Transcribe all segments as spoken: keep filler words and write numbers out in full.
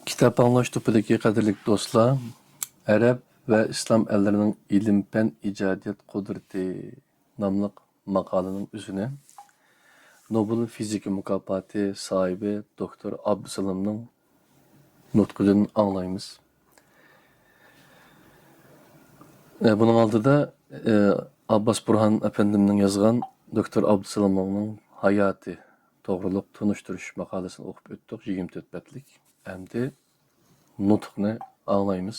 كىتاب ئاڭلاش توپىدىكى قەدىرلىك دوستلار، ئەرەب ۋە ئىسلام ئەللىرىنىڭ ئىلىم-پەن ئىجادىيەت قۇدرىتى ناملىق ماقالىنىڭ ئۆزىنى نوبېل فىزىكا مۇكاپاتى ساھىبى دوكتور ئابدۇسالامنىڭ نۇتقىدىن ئاڭلايمىز. ئە، بۇنىڭ ئالدىدا، ئە، ئابباس بۇرھان ئەپەندىمنىڭ يازغان دوكتور ئابدۇسالامنىڭ ھاياتى توغرۇلۇق تونۇشتۇرۇش ماقالىسىنى ئوقۇپ ئۆتتۇق، يىگىرمە تۆت بەتلىك. ئەمدى نۇتۇقنى ئاڭلايمىز.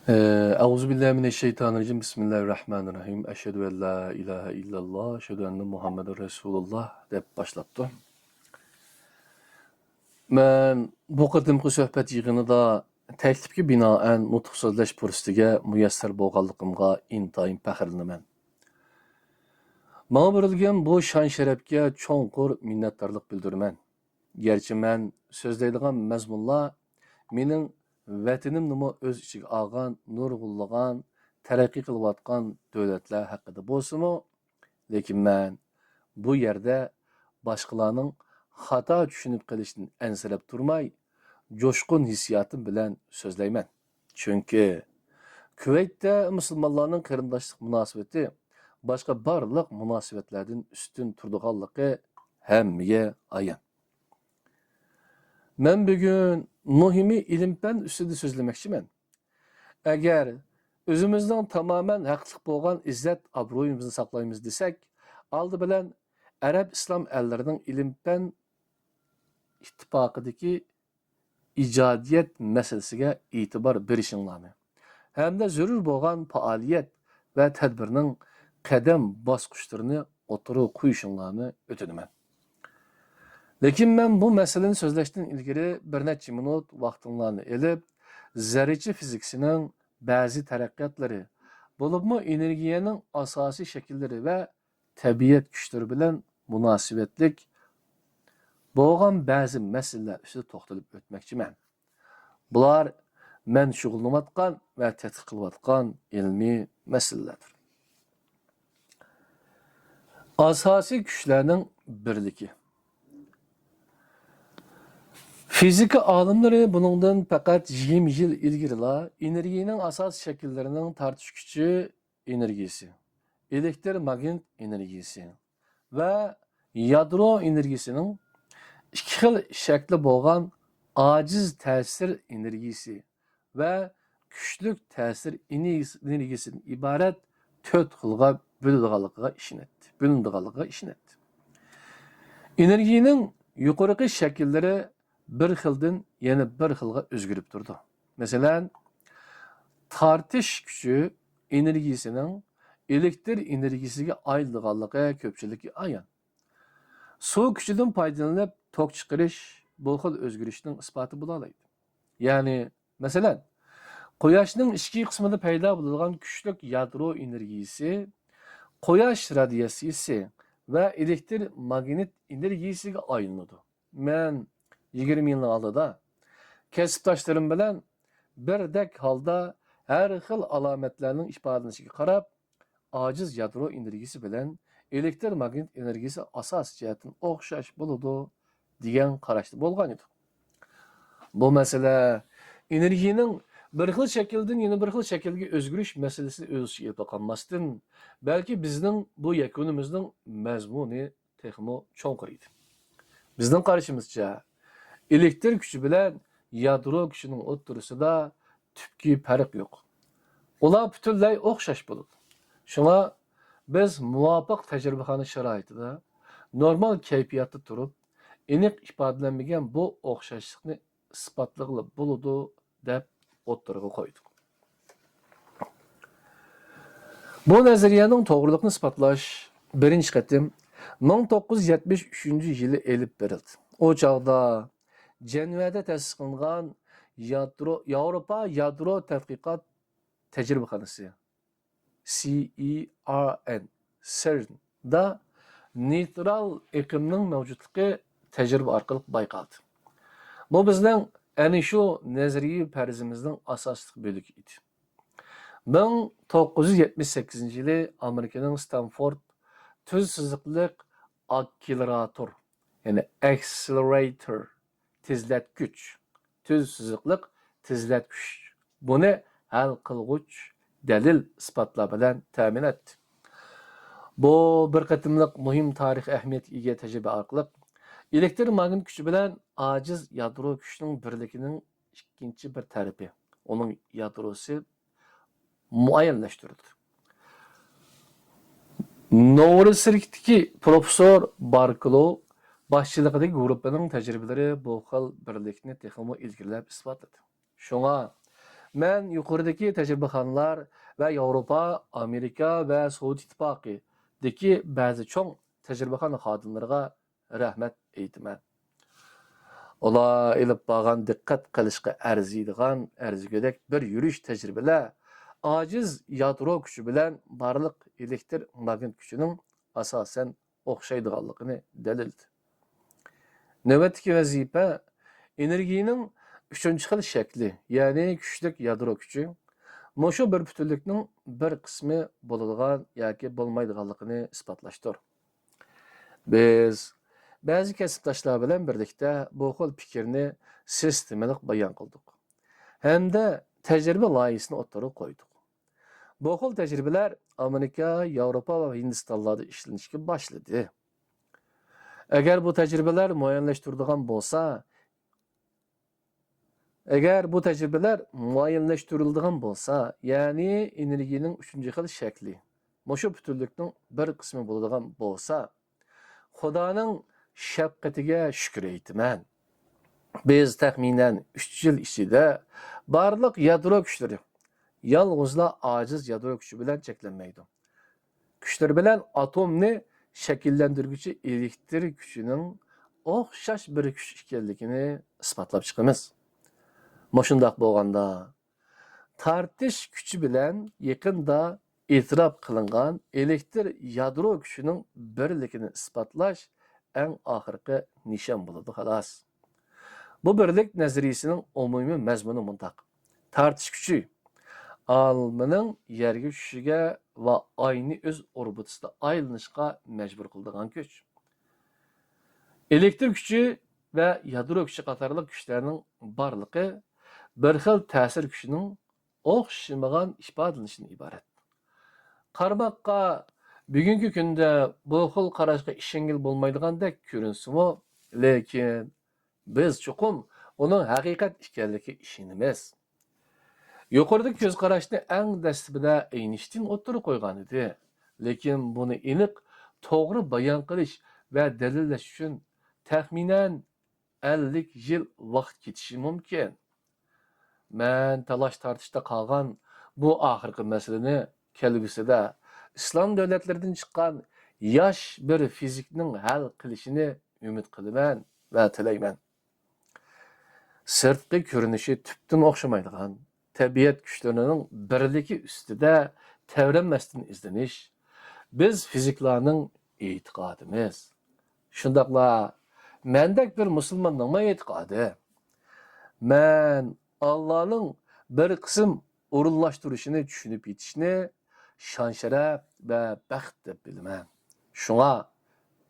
ئە، أعوذ بالله من الشيطان الرجيم، بسم الله الرحمن الرحيم، أشهد أن لا إله إلا الله، أشهد أن محمدا رسول الله دەپ باشلاپتۇ. مەن بۇ قېتىمقى سۆھبەت يىغىنىدا تەكلىپكە بىنائەن نۇتۇق سۆزلەش پۇرسىتىگە مۇيەسسەر بولغانلىقىمغا ئىنتايىن پەخىرلىنىمەن. ماڭا بېرىلگەن بۇ شان-شەرەپكە چوڭقۇر مىننەتدارلىق بىلدۈرىمەن. گەرچە مەن سۆزلەيدىغان مەزمۇنلار مېنىڭ ۋەتىنىمنىمۇ ئۆز ئىچىگە ئالغان نۇرغۇنلىغان تەرەققىي قىلىۋاتقان دۆلەتلەر ھەققىدە بولسىمۇ، لېكىن مەن بۇ يەردە باشقىلارنىڭ خاتا چۈشىنىپ قېلىشىدىن ئەنسىرەپ تۇرماي، جۇشقۇن ھېسسىياتىم بىلەن سۆزلەيمەن. چۈنكى كۇۋەيتتە مۇسۇلمانلارنىڭ قېرىنداشلىق مۇناسىۋىتى باشقا بارلىق مۇناسىۋەتلەردىن ئۈستۈن تۇرىدىغانلىقى ھەممىگە ئايان. مەن بۈگۈن مۇھىمى ئىلىم-پەن ئۈستىدە سۆزلىمەكچىمەن. ئەگەر ئۆزىمىزنىڭ تامامەن ھەقلىق بولغان ئىززەت-ئابرۇيىمىزنى ساقلايمىز دېسەك، ئالدى بىلەن ئەرەب ئىسلام ئەللىرىنىڭ ئىلىم-پەن ئىتتىپاقىدىكى ئىجادىيەت مەسىلىسىگە ئېتىبار بېرىشىڭلارنى ھەمدە زۆرۈر بولغان پائالىيەت ۋە تەدبىرنىڭ قەدەم باسقۇچلىرىنى ئوتتۇرىغا قويۇشۇڭلارنى ئۆتۈنىمەن. لېكىن مەن بۇ مەسىلىنى سۆزلەشتىن ئىلگىرى بىر نەچچە مىنۇت ۋاقتىڭلارنى ئېلىپ، زەررىچە فىزىكىسىنىڭ بەزى تەرەققىياتلىرى، بولۇپمۇ ئېنېرگىيەنىڭ ئاساسىي شەكىللىرى ۋە تەبىئەت كۈچلىرى بىلەن مۇناسىۋەتلىك بولغان بەزى مەسىلىلەر ئۈستىدە توختىلىپ ئۆتمەكچىمەن. بۇلار مەن شۇغۇللىنىۋاتقان ۋە تەتقىق قىلىۋاتقان ئىلمىي مەسىلىلەردۇر. ئاساسىي كۈچلەرنىڭ بىرلىكى. فىزىكا ئالىملىرى بۇنىڭدىن پەقەت يىگىرمە يىل ئىلگىرىلا ئېنېرگىيەنىڭ ئاساسىي شەكىللىرىنىڭ تارتىش كۈچى ئېنېرگىيىسى، ئېلېكتر ماگنىت ئېنېرگىيىسى ۋە يادرو ئېنېرگىيىسىنىڭ ئىككى خىل شەكلى بولغان ئاجىز تەسىر ئېنېرگىيىسى ۋە كۈچلۈك تەسىر ئېنېرگىيىسىدىن ئىبارەت تۆت خىلغا بۆلىدىغانلىقىغا ئىشىنەتتى، بۆلۈنىدىغانلىقىغا ئىشىنەتتى. ئېنېرگىيىنىڭ يۇقىرىقى شەكىللىرى بىر خىلدىن يەنە بىر خىلغا ئۆزگىرىپ تۇرىدۇ. مەسىلەن، تارتىش كۈچى ئېنېرگىيىسىنىڭ ئېلېكتر ئېنېرگىيىسىگە ئايلىنىدىغانلىقى كۆپچىلىككە ئايان. سۇ كۈچىدىن پايدىلىنىپ توك چىقىرىش بۇ خىل ئۆزگىرىشنىڭ ئىسپاتى بولالايدۇ. يەنى، مەسىلەن، قۇياشنىڭ ئىچكى قىسمىدا پەيدا بولىدىغان كۈچلۈك يادرو ئېنېرگىيىسى قۇياش رادىياتسىيىسى ۋە ئېلېكتر ماگنىت ئېنېرگىيىسىگە ئايلىنىدۇ. مەن يىگىرمە يىلنىڭ ئالدىدا كەسىپداشلىرىم بىلەن بىردەك ھالدا ھەر خىل ئالامەتلەرنىڭ ئىپادىلىنىشىگە قاراپ، ئاجىز يادرو ئېنېرگىيىسى بىلەن ئېلېكتر ماگنىت ئېنېرگىيىسى ئاساسىي جەھەتتىن ئوخشاش بولىدۇ، دېگەن قاراشتا بولغان ئىدۇق. بۇ مەسىلە ئېنېرگىيىنىڭ بىر خىل شەكىلدىن يەنە بىر خىل شەكىلگە ئۆزگىرىش مەسىلىسىنى ئۆز ئىچىگە ئېلىپ قالماستىن، بەلكى بىزنىڭ بۇ يەكۈنىمىزنىڭ مەزمۇنى تېخىمۇ چوڭقۇر ئىدى. بىزنىڭ قارىشىمىزچە، ئېلېكتر كۈچى بىلەن يادرو كۈچىنىڭ ئوتتۇرىسىدا تۈپكى پەرق يوق. ئۇلار پۈتۈنلەي ئوخشاش بولىدۇ. شۇڭا بىز مۇۋاپىق تەجرىبىخانا شارائىتىدا نورمال كەيپىياتتا تۇرۇپ، ئېنىق ئىپادىلەنمىگەن بۇ ئوخشاشلىقنى ئىسپاتلىغىلى بولىدۇ، دەپ ئوتتۇرىغا قويدۇق. بۇ نەزەرىيەنىڭ توغرىلىقىنى ئىسپاتلاش بىرىنچى قېتىم مىڭ توققۇز يۈز يەتمىش ئۈچىنچى يىلى ئېلىپ بېرىلدى. ئۇ چاغدا جەنۋەدە تەسىس قىلىنغان يادرو، ياۋروپا يادرو تەتقىقات تەجرىبىخانىسى، سى ئى ئار ئېن، سېرن، دا نېيترال ئېقىمنىڭ مەۋجۇتلۇقى تەجرىبە ئارقىلىق بايقالدى. بۇ بىزنىڭ ئەنە شۇ نەزەرىيە پەرىزىمىزنىڭ ئاساسلىق بۆلىكى ئىدى. مىڭ توققۇز يۈز يەتمىش سەككىزىنچى يىلى ئامېرىكىنىڭ ستانفورد تۈز سىزىقلىق ئاكسېلېراتور، يەنى ئەكسېلېراتور تېزلەتكۈچ، تۈز سىزىقلىق تېزلەتكۈچ بۇنى ھەل قىلغۇچ دەلىل ئىسپاتلار بىلەن تەمىن ئەتتى. بۇ بىر قېتىملىق مۇھىم تارىخىي ئەھمىيەتكە ئىگە تەجرىبە ئارقىلىق ئېلېكتر ماگنىت كۈچى بىلەن ئاجىز يادرو كۈچىنىڭ بىرلىكىنىڭ ئىككىنچى بىر تەرىپى، ئۇنىڭ يادروسى مۇئەييەنلەشتۈرۈلدى. نوۋوسىبىرسكتىكى پروفېسسور باركلوۋ باشچىلىقىدىكى گۇرۇپپىنىڭ تەجرىبىلىرى بۇ خىل بىرلىكنى تېخىمۇ ئىلگىرىلەپ ئىسپاتلىدى. شۇڭا، مەن يۇقىرىدىكى تەجرىبىخانىلار ۋە ياۋروپا، ئامېرىكا ۋە سوۋېت ئىتتىپاقىدىكى بەزى چوڭ تەجرىبىخانا خادىملىرىغا رەھمەت ئېيتىمەن. ئۇلار ئېلىپ بارغان دىققەت قىلىشقا ئەرزىيدىغان، ئەرزىگۈدەك بىر يۈرۈش تەجرىبىلەر ئاجىز يادرو كۈچى بىلەن بارلىق ئېلېكتر ماگنىت كۈچىنىڭ ئاساسەن ئوخشايدىغانلىقىنى دەلىللىدى. نۆۋەتتىكى ۋەزىپە ئېنېرگىيىنىڭ ئۈچىنچى خىل شەكلى، يەنى كۈچلۈك يادرو كۈچى، مۇشۇ بىر پۈتۈنلۈكنىڭ بىر قىسمى بولىدىغان ياكى بولمايدىغانلىقىنى ئىسپاتلاشتۇر. بىز بەزى كەسىپداشلار بىلەن بىرلىكتە بۇ خىل پىكىرنى سىستېمىلىق بايان قىلدۇق ھەمدە تەجرىبە لايىھەسىنى ئوتتۇرىغا قويدۇق. بۇ خىل تەجرىبىلەر ئامېرىكا، ياۋروپا ۋە ھىندىستانلاردا ئىشلىنىشكە باشلىدى. ئەگەر بۇ تەجرىبىلەر مۇئەييەنلەشتۈرىدىغان بولسا، ئەگەر بۇ تەجرىبىلەر مۇئەييەنلەشتۈرۈلىدىغان بولسا، يەنى ئېنېرگىيىنىڭ ئۈچىنچى خىل شەكلى، مۇشۇ پۈتۈنلۈكنىڭ بىر قىسمى بولىدىغان بولسا، خۇدانىڭ شەپقىتىگە شۈكۈر ئېيتىمەن. بىز تەخمىنەن ئۈچ يىل ئىچىدە بارلىق يادرو كۈچلىرى، يالغۇزلا ئاجىز يادرو كۈچى بىلەن چەكلەنمەيدۇ، كۈچلىرى بىلەن ئاتومنى شەكىللەندۈرگۈچى ئېلېكتر كۈچىنىڭ ئوخشاش بىر كۈچ ئىكەنلىكىنى ئىسپاتلاپ چىقىمىز. مۇشۇنداق بولغاندا، تارتىش كۈچى بىلەن يېقىندا ئېتىراپ قىلىنغان ئېلېكتر يادرو كۈچىنىڭ بىرلىكىنى ئىسپاتلاش ئەڭ ئاخىرقى نىشان بولىدۇ، خالاس. بۇ بىرلىك نەزەرىيىسىنىڭ ئومۇمىي مەزمۇنى مۇنداق: تارتىش كۈچى ئالمىنىڭ يەرگە چۈشۈشىگە ۋە ئاينى ئۆز ئوربىتىسىدا ئايلىنىشقا مەجبۇر قىلىدىغان كۈچ. ئېلېكتر كۈچى ۋە يادرو كۈچى قاتارلىق كۈچلەرنىڭ بارلىقى بىر خىل تەسىر كۈچىنىڭ ئوخشىمىغان ئىپادىلىنىشىدىن ئىبارەت. قارىماققا بۈگۈنكى كۈندە بۇ خىل قاراشقا ئىشەنگىلى بولمايدىغاندەك كۆرۈنسىمۇ، لېكىن بىز چوقۇم ئۇنىڭ ھەقىقەت ئىكەنلىكىگە ئىشىنىمىز. يۇقىرىدىكى كۆز قاراشنى ئەڭ دەسلىپىدە ئېينىشتىن ئوتتۇرىغا قويغانىدى. لېكىن بۇنى ئېنىق، توغرا بايان قىلىش ۋە دەلىللەش ئۈچۈن تەخمىنەن ئەللىك يىل ۋاقىت كېتىشى مۇمكىن. مەن تالاش-تارتىشتا قالغان بۇ ئاخىرقى مەسىلىنى كەلگۈسىدە ئىسلام دۆلەتلىرىدىن چىققان ياش بىر فىزىكنىڭ ھەل قىلىشىنى ئۈمىد قىلىمەن ۋە تىلەيمەن. سىرتقى كۆرۈنۈشى تۈپتىن ئوخشىمايدىغان تەبىئەت كۈچلىرىنىڭ بىرلىكى ئۈستىدە تەۋرەنمەستىن ئىزدىنىش بىز فىزىكلارنىڭ ئېتىقادىمىز. شۇنداقلا مەندەك بىر مۇسۇلماننىڭمۇ ئېتىقادى. مەن ئاللانىڭ بىر قىسىم ئورۇنلاشتۇرۇشىنى چۈشىنىپ يېتىشنى شان-شەرەپ ۋە بەخت دەپ بىلىمەن. شۇڭا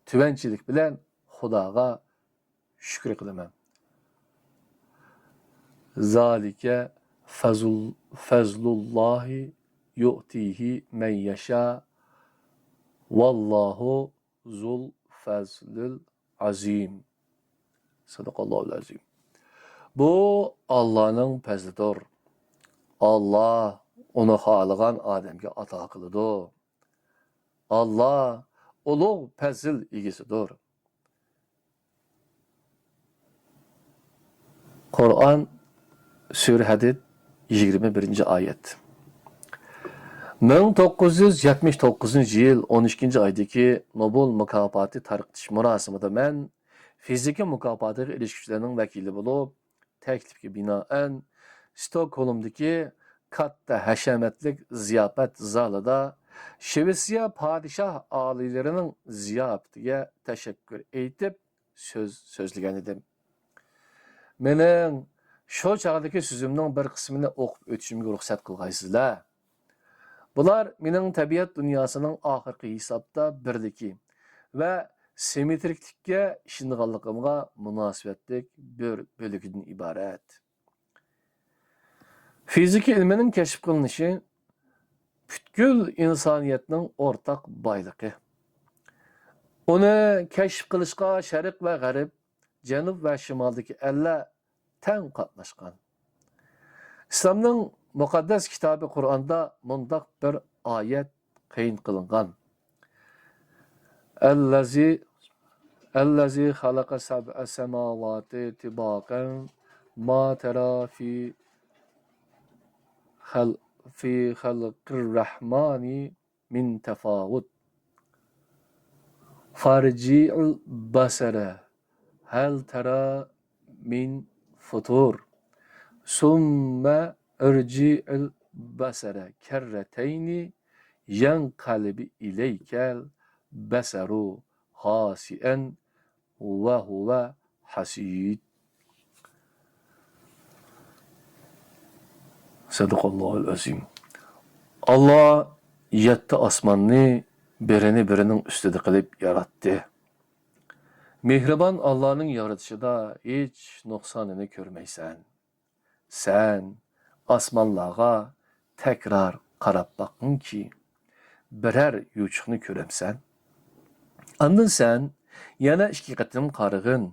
تۆۋەنچىلىك بىلەن خۇداغا شۈكرى قىلىمەن. زالىكە فەزۇل-، فەزلۇللاھى يۇئتىھى مەن يەشا، ۋاللاھۇ زۇل فەزلىل ئەزىم. سەدەقەللاھۇل ئەزىم. بۇ ئاللانىڭ پەزلىدۇر. ئاللا ئۇنى خالىغان ئادەمگە ئاتا قىلىدۇ. ئاللا ئۇلۇغ پەزىل ئىگىسىدۇر. قۇرئان، سۈرە ھەدىد، يىگىرمە بىرىنچى ئايەت. مىڭ توققۇز يۈز يەتمىش توققۇزىنچى يىل ئون ئىككىنچى ئايدىكى نوبېل مۇكاپاتى تارقىتىش مۇراسىمىدا مەن فىزىكا مۇكاپاتىغا ئېرىشكۈچىلەرنىڭ ۋەكىلى بولۇپ، تەكلىپكە بىنائەن، ستوكھولمدىكى كاتتا ھەشەمەتلىك زىياپەت زالىدا شىۋېتسىيە پادىشاھ ئالىيلىرىنىڭ زىياپىتىگە تەشەككۈر ئېيتىپ سۆز سۆزلىگەنىدىم. مېنىڭ شۇ چاغدىكى سۆزۈمنىڭ بىر قىسمىنى ئوقۇپ ئۆتۈشۈمگە رۇخسەت قىلغايسىزلەر. بۇلار مېنىڭ تەبىئەت دۇنياسىنىڭ ئاخىرقى ھېسابتا بىرلىكى ۋە سىممېترىكلىككە ئىشىنىدىغانلىقىمغا مۇناسىۋەتلىك بىر بۆلىكىدىن ئىبارەت. فىزىكا ئىلمىنىڭ كەشىپ قىلىنىشى پۈتكۈل ئىنسانىيەتنىڭ ئورتاق بايلىقى. ئۇنى كەشىپ قىلىشقا شەرق ۋە غەرب، جەنۇب ۋە شىمالدىكى ئەللەر تەڭ قاتناشقان. ئىسلامنىڭ مۇقەددەس كىتابى قۇرئاندا مۇنداق بىر ئايەت قەيت قىلىنغان. الذي الذي خلق سبع سماوات طباقا ما ترى في خل في خلق الرحمن من تفاوت فارجع البصر هل ترى من فطور ثم ارجع البصر كرتين ينقلب إليك البصر خاسئا وهو حسير. صدق الله العظيم. ئاللا يەتتە ئاسماننى بىرىنى بىرىنىڭ ئۈستىدە قىلىپ ياراتتى. مېھرىبان ئاللانىڭ يارىتىشىدا ھېچ نۇقسانىنى كۆرمەيسەن. سەن ئاسمانلارغا تەكرار قاراپ باققىنكى، بىرەر يوچۇقنى كۆرەمسەن؟ ئاندىن سەن يەنە ئىككى قېتىم قارىغىن،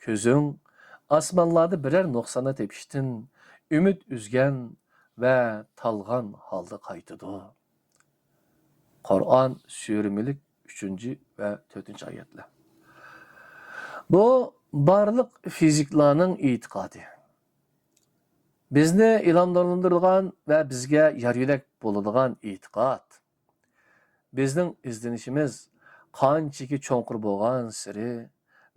كۆزۈڭ ئاسمانلاردا بىرەر نۇقساننى تېپىشتىن ئۈمىد ئۈزگەن ۋە تالغان ھالدا قايتىدۇ. قۇرئان سۈرە مۈلك ئۈچىنچى ۋە تۆتىنچى ئايەتلەر. بۇ بارلىق فىزىكلارنىڭ ئېتىقادى. بىزنى ئىلھاملاندۇرىدىغان ۋە بىزگە يار يۆلەك بولىدىغان ئېتىقاد. بىزنىڭ ئىزدىنىشىمىز قانچىكى چوڭقۇر بولغانسېرى،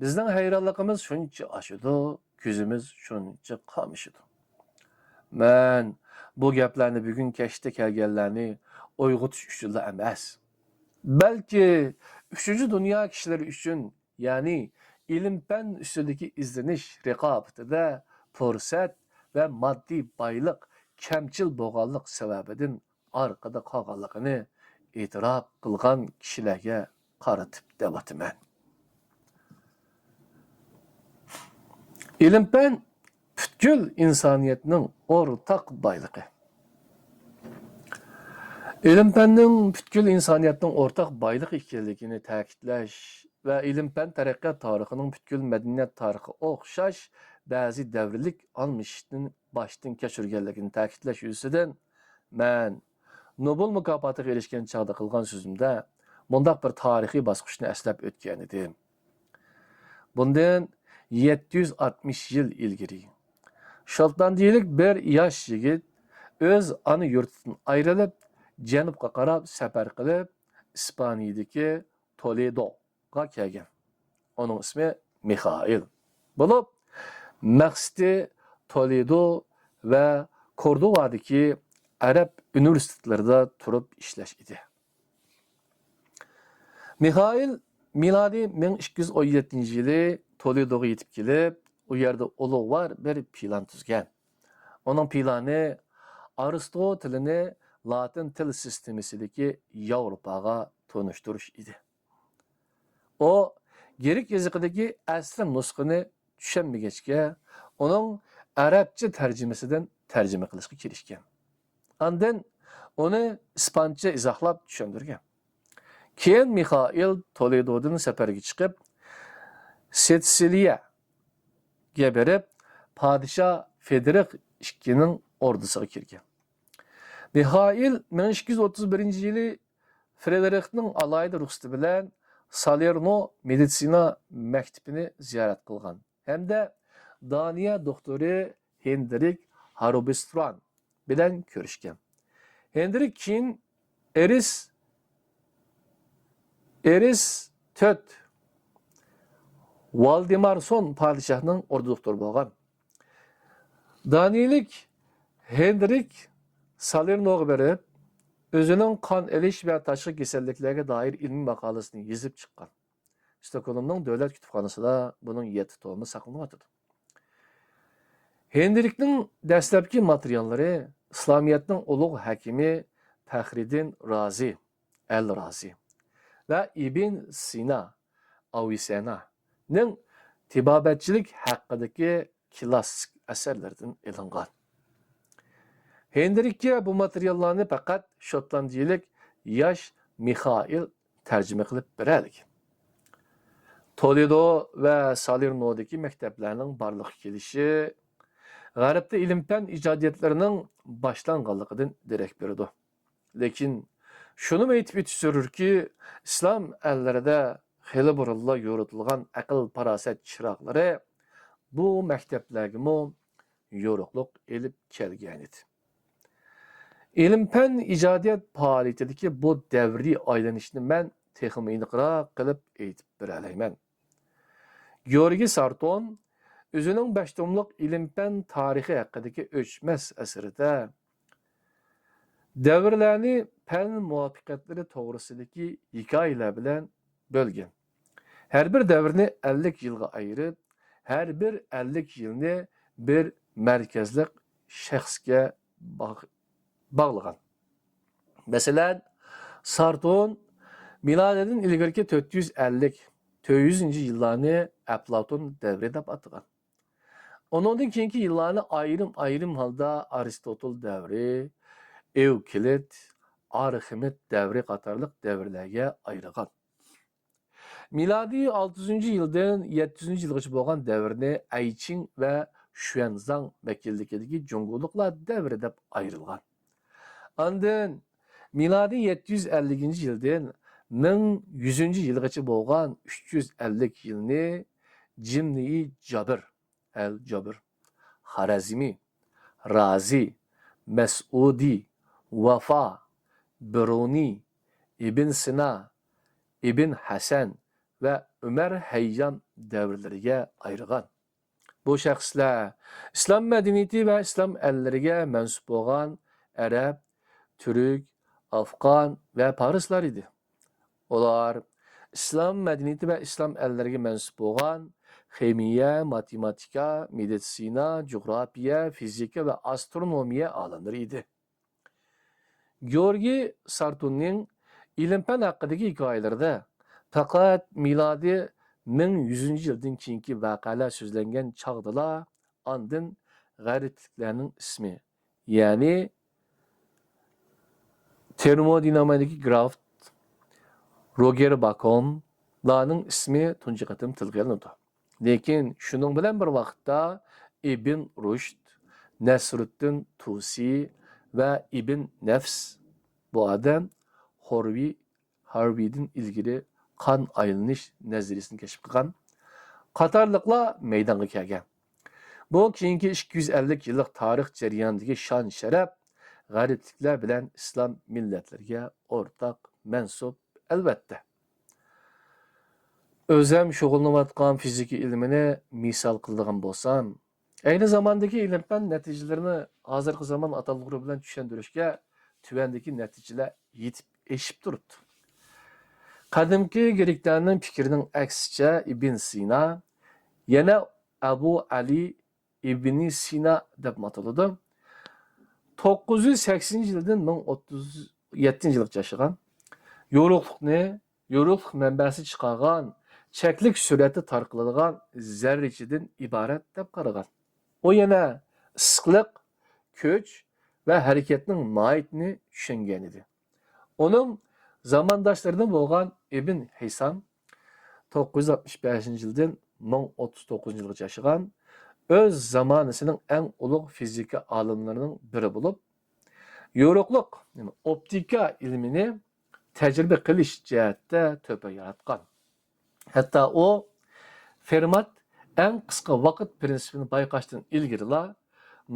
بىزنىڭ ھەيرانلىقىمىز شۇنچە ئاشىدۇ، كۆزىمىز شۇنچە قامىشىدۇ. مەن بۇ گەپلەرنى بۈگۈن كەچتە كەلگەنلەرنى ئويغىتىش ئۈچۈنلا ئەمەس، بەلكى ئۈچىنچى دۇنيا كىشىلىرى ئۈچۈن، يەنى ئىلىم-پەن ئۈستىدىكى ئىزدىنىش رىقابىتىدە پۇرسەت ۋە ماددىي بايلىق كەمچىل بولغانلىق سەۋەبىدىن ئارقىدا قالغانلىقىنى ئېتىراپ قىلغان كىشىلەرگە قارىتىپ دەۋاتىمەن. ئىلىم-پەن پۈتكۈل ئىنسانىيەتنىڭ ئورتاق بايلىقى. ئىلىم-پەننىڭ پۈتكۈل ئىنسانىيەتنىڭ ئورتاق بايلىقى ئىكەنلىكىنى تەكىتلەش ۋە ئىلىم-پەن تەرەققىيات تارىخىنىڭ پۈتكۈل مەدەنىيەت تارىخىغا ئوخشاش بەزى دەۋرلىك ئالمىشىشتىن باشتىن كەچۈرگەنلىكىنى تەكىتلەش يۈزىسىدىن مەن نوبېل مۇكاپاتىغا ئېرىشكەن چاغدا قىلغان سۆزۈمدە مۇنداق بىر تارىخىي باسقۇچنى ئەسلەپ ئۆتكەنىدىم. بۇندىن يەتتە يۈز ئاتمىش يىل ئىلگىرى، شوتلاندىيىلىك بىر ياش يىگىت ئۆز ئانا يۇرتىدىن ئايرىلىپ، جەنۇبقا قاراپ سەپەر قىلىپ، ئىسپانىيىدىكى تولېدوغا كەلگەن. ئۇنىڭ ئىسمى مىخائىل بولۇپ، مەقسىتى تولېدو ۋە كوردوۋادىكى ئەرەب ئۇنىۋېرسىتېتلىرىدا تۇرۇپ ئىشلەش ئىدى. مىخائىل مىلادىي مىڭ ئىككى يۈز ئون يەتتىنچى يىلى تولېدوغا يېتىپ كېلىپ، ئۇ يەردە ئۇلۇغۋار بىر پىلان تۈزگەن. ئۇنىڭ پىلانى ئارستو تىلىنى لاتىن تىل سىستېمىسىدىكى ياۋروپاغا تونۇشتۇرۇش ئىدى. ئۇ گىرىك يېزىقىدىكى ئەسلى نۇسخىنى چۈشەنمىگەچكە، ئۇنىڭ ئەرەبچە تەرجىمىسىدىن تەرجىمە قىلىشقا كىرىشكەن. ئاندىن ئۇنى ئىسپانچە ئىزاھلاپ چۈشەندۈرگەن. كېيىن مىخائىل تولېدودىن سەپەرگە چىقىپ، سىتسىلىيەگە بېرىپ، پادىشاھ فېدرىخ ئىككىنىڭ ئوردىسىغا كىرگەن. مىخائىل مىڭ ئىككى يۈز ئوتتۇز بىرىنچى يىلى فرېدرىخنىڭ ئالاھىدە رۇخسىتى بىلەن سالېرنو مېدىتسىنا مەكتىپىنى زىيارەت قىلغان ھەمدە دانىيە دوختۇرى ھېندرىك ھاروبستران بىلەن كۆرۈشكەن. ھېندرىك كېيىن ئېرىس، ئېرىس تۆت ۋالدېمارسون پادىشاھنىڭ ئوردا دوختۇرى بولغان. دانىيىلىك ھېندرىك سالېرنوغا بېرىپ، ئۆزىنىڭ قان ئېلىش ۋە تاشقى كېسەللىكلەرگە دائىر ئىلمىي ماقالىسىنى يېزىپ چىققان. ستوكھولمنىڭ دۆلەت كۇتۇپخانىسىدا بۇنىڭ يەتتە تومى ساقلىنىۋاتىدۇ. ھېندرىكنىڭ دەسلەپكى ماتېرىياللىرى ئىسلامىيەتنىڭ ئۇلۇغ ھەكىمى پەخرىدىن رازى، ئەل رازى ۋە ئىبن سىنا، ئاۋىسېنانىڭ تېبابەتچىلىك ھەققىدىكى كلاسسىك ئەسەرلىرىدىن ئېلىنغان. ھېنرىككە بۇ ماتېرىياللارنى پەقەت شوتلاندىيىلىك ياش مىخائىل تەرجىمە قىلىپ بېرەلىگەن. تولېدو ۋە سالېرنودىكى مەكتەپلەرنىڭ بارلىققا كېلىشى غەربتە ئىلىم-پەن ئىجادىيەتلىرىنىڭ باشلانغانلىقىدىن دېرەك بېرىدۇ. لېكىن شۇنىمۇ ئېيتىپ ئۆتۈش زۆرۈركى، ئىسلام ئەللىرىدە خېلى بۇرۇنلا يورۇتۇلغان ئەقىل-پاراسەت چىراغلىرى بۇ مەكتەپلەرگىمۇ يورۇقلۇق ئېلىپ كەلگەنىدى. ئىلىم-پەن ئىجادىيەت پائالىيىتىدىكى بۇ دەۋرىي ئايلىنىشنى مەن تېخىمۇ ئېنىقراق قىلىپ ئېيتىپ بېرەلەيمەن. گېئورگىي سارتون ئۆزىنىڭ بەش توملۇق ئىلىم-پەن تارىخى ھەققىدىكى ئۆچمەس ئەسىرىدە دەۋرلەرنى پەن مۇۋەپپەقىيەتلىرى توغرىسىدىكى ھېكايىلەر بىلەن بۆلگەن. ھەر بىر دەۋرنى ئەللىك يىلغا ئايرىپ، ھەر بىر ئەللىك يىلنى بىر مەركەزلىك شەخسكە باغ-، باغلىغان. مەسىلەن، سارتون مىلادىدىن ئىلگىرىكى تۆت يۈز ئەللىك، تۆت يۈزىنچى يىللارنى ئەپلاتون دەۋرى دەپ ئاتىغان. ئۇنىڭدىن كېيىنكى يىللارنى ئايرىم-ئايرىم ھالدا ئارىستوتېل دەۋرى، ئېۋكلىد، ئارخىمېد دەۋرى قاتارلىق دەۋرلەرگە ئايرىغان. مىلادىي ئالتە يۈزىنچى يىلدىن يەتتە يۈزىنچى يىلغىچە بولغان دەۋرنى ئەيچىڭ ۋە شۈەنزاڭ ۋەكىللىكىدىكى جۇڭگولۇقلار دەۋرى دەپ ئايرىلغان. ئاندىن مىلادىي يەتتە يۈز ئەللىكىنچى يىلدىن مىڭ يۈزىنچى يىلغىچە بولغان ئۈچ يۈز ئەللىك يىلنى جىمنىي جابىر، ئەل جابىر، خارەزمى، رازى، مەسئۇدى، ۋافا، بىرۇنى، ئىبن سىنا، ئىبن ھەسەن ۋە ئۆمەر ھەييام دەۋرلىرىگە ئايرىغان. بۇ شەخسلەر ئىسلام مەدەنىيىتى ۋە ئىسلام ئەللىرىگە مەنسۇپ بولغان ئەرەب، تۈرك، ئافغان ۋە پارسلار ئىدى. ئۇلار ئىسلام مەدەنىيىتى ۋە ئىسلام ئەللىرىگە مەنسۇپ بولغان خىمىيە، ماتېماتىكا، مېدىتسىنا، جۇغراپىيە، فىزىكا ۋە ئاسترونومىيە ئالىملىرى ئىدى. گېئورگىي سارتوننىڭ ئىلىم-پەن ھەققىدىكى ھېكايىلىرىدە پەقەت مىلادىي مىڭ يۈزىنچى يىلدىن كېيىنكى ۋەقەلەر سۆزلەنگەن چاغدىلا، ئاندىن غەربلىكلەرنىڭ ئىسمى، يەنى تېرمودىنامىكىدىكى گراف روگېر باكونلارنىڭ ئىسمى تۇنجى قېتىم تىلغا ئېلىنىدۇ. لېكىن شۇنىڭ بىلەن بىر ۋاقىتتا ئىبن رۇشد، نەسرۇددىن تۇسى ۋە ئىبن نەفس، بۇ ئادەم خورۋى، ھارۋىدىن ئىلگىرى قان ئايلىنىش نەزەرىيىسىنى كەشىپ قىلغان قاتارلىقلار مەيدانغا كەلگەن. بۇ كېيىنكى ئىككى يۈز ئەللىك يىللىق تارىخ جەريانىدىكى شان-شەرەپ غەربلىكلەر بىلەن ئىسلام مىللەتلىرىگە ئورتاق مەنسۇپ، ئەلۋەتتە. ئۆزەم شۇغۇللىنىۋاتقان فىزىكا ئىلمىنى مىسال قىلىدىغان بولسام، ئەينى زاماندىكى ئىلىم-پەن نەتىجىلىرىنى ھازىرقى زامان ئاتالغۇلىرى بىلەن چۈشەندۈرۈشكە تۆۋەندىكى نەتىجىلەر يېتىپ ئېشىپ تۇرۇپتۇ. قەدىمكى گرېكلەرنىڭ پىكرىنىڭ ئەكسىچە، ئىبن سىنا، يەنە ئەبۇ ئەلى ئىبنى سىنا دەپمۇ ئاتىلىدۇ، توققۇز يۈز سەكسىنىنچى يىلدىن مىڭ ئوتتۇز يەتتىنچى يىلغىچە ياشىغان، يورۇقلۇقنى، يورۇقلۇق مەنبەسى چىقارغان، چەكلىك سۈرئەتتە تارقىلىدىغان زەررىچىدىن ئىبارەت دەپ قارىغان. ئۇ يەنە ئىسسىقلىق، كۈچ ۋە ھەرىكەتنىڭ ماھىيىتىنى چۈشەنگەنىدى. ئۇنىڭ زامانداشلىرىدىن بولغان ئىبن ھىسام توققۇز يۈز ئاتمىش بەشىنچى يىلدىن مىڭ ئوتتۇز توققۇزىنچى يىلغىچە ياشىغان، ئۆز زامانىسىنىڭ ئەڭ ئۇلۇغ فىزىكا ئالىملىرىنىڭ بىرى بولۇپ، يورۇقلۇق، يەنى ئوپتىكا ئىلمىنى تەجرىبە قىلىش جەھەتتە تۆھپە ياراتقان. ھەتتا ئۇ فېرمات ئەڭ قىسقا ۋاقىت پىرىنسىپىنى بايقاشتىن ئىلگىرىلا،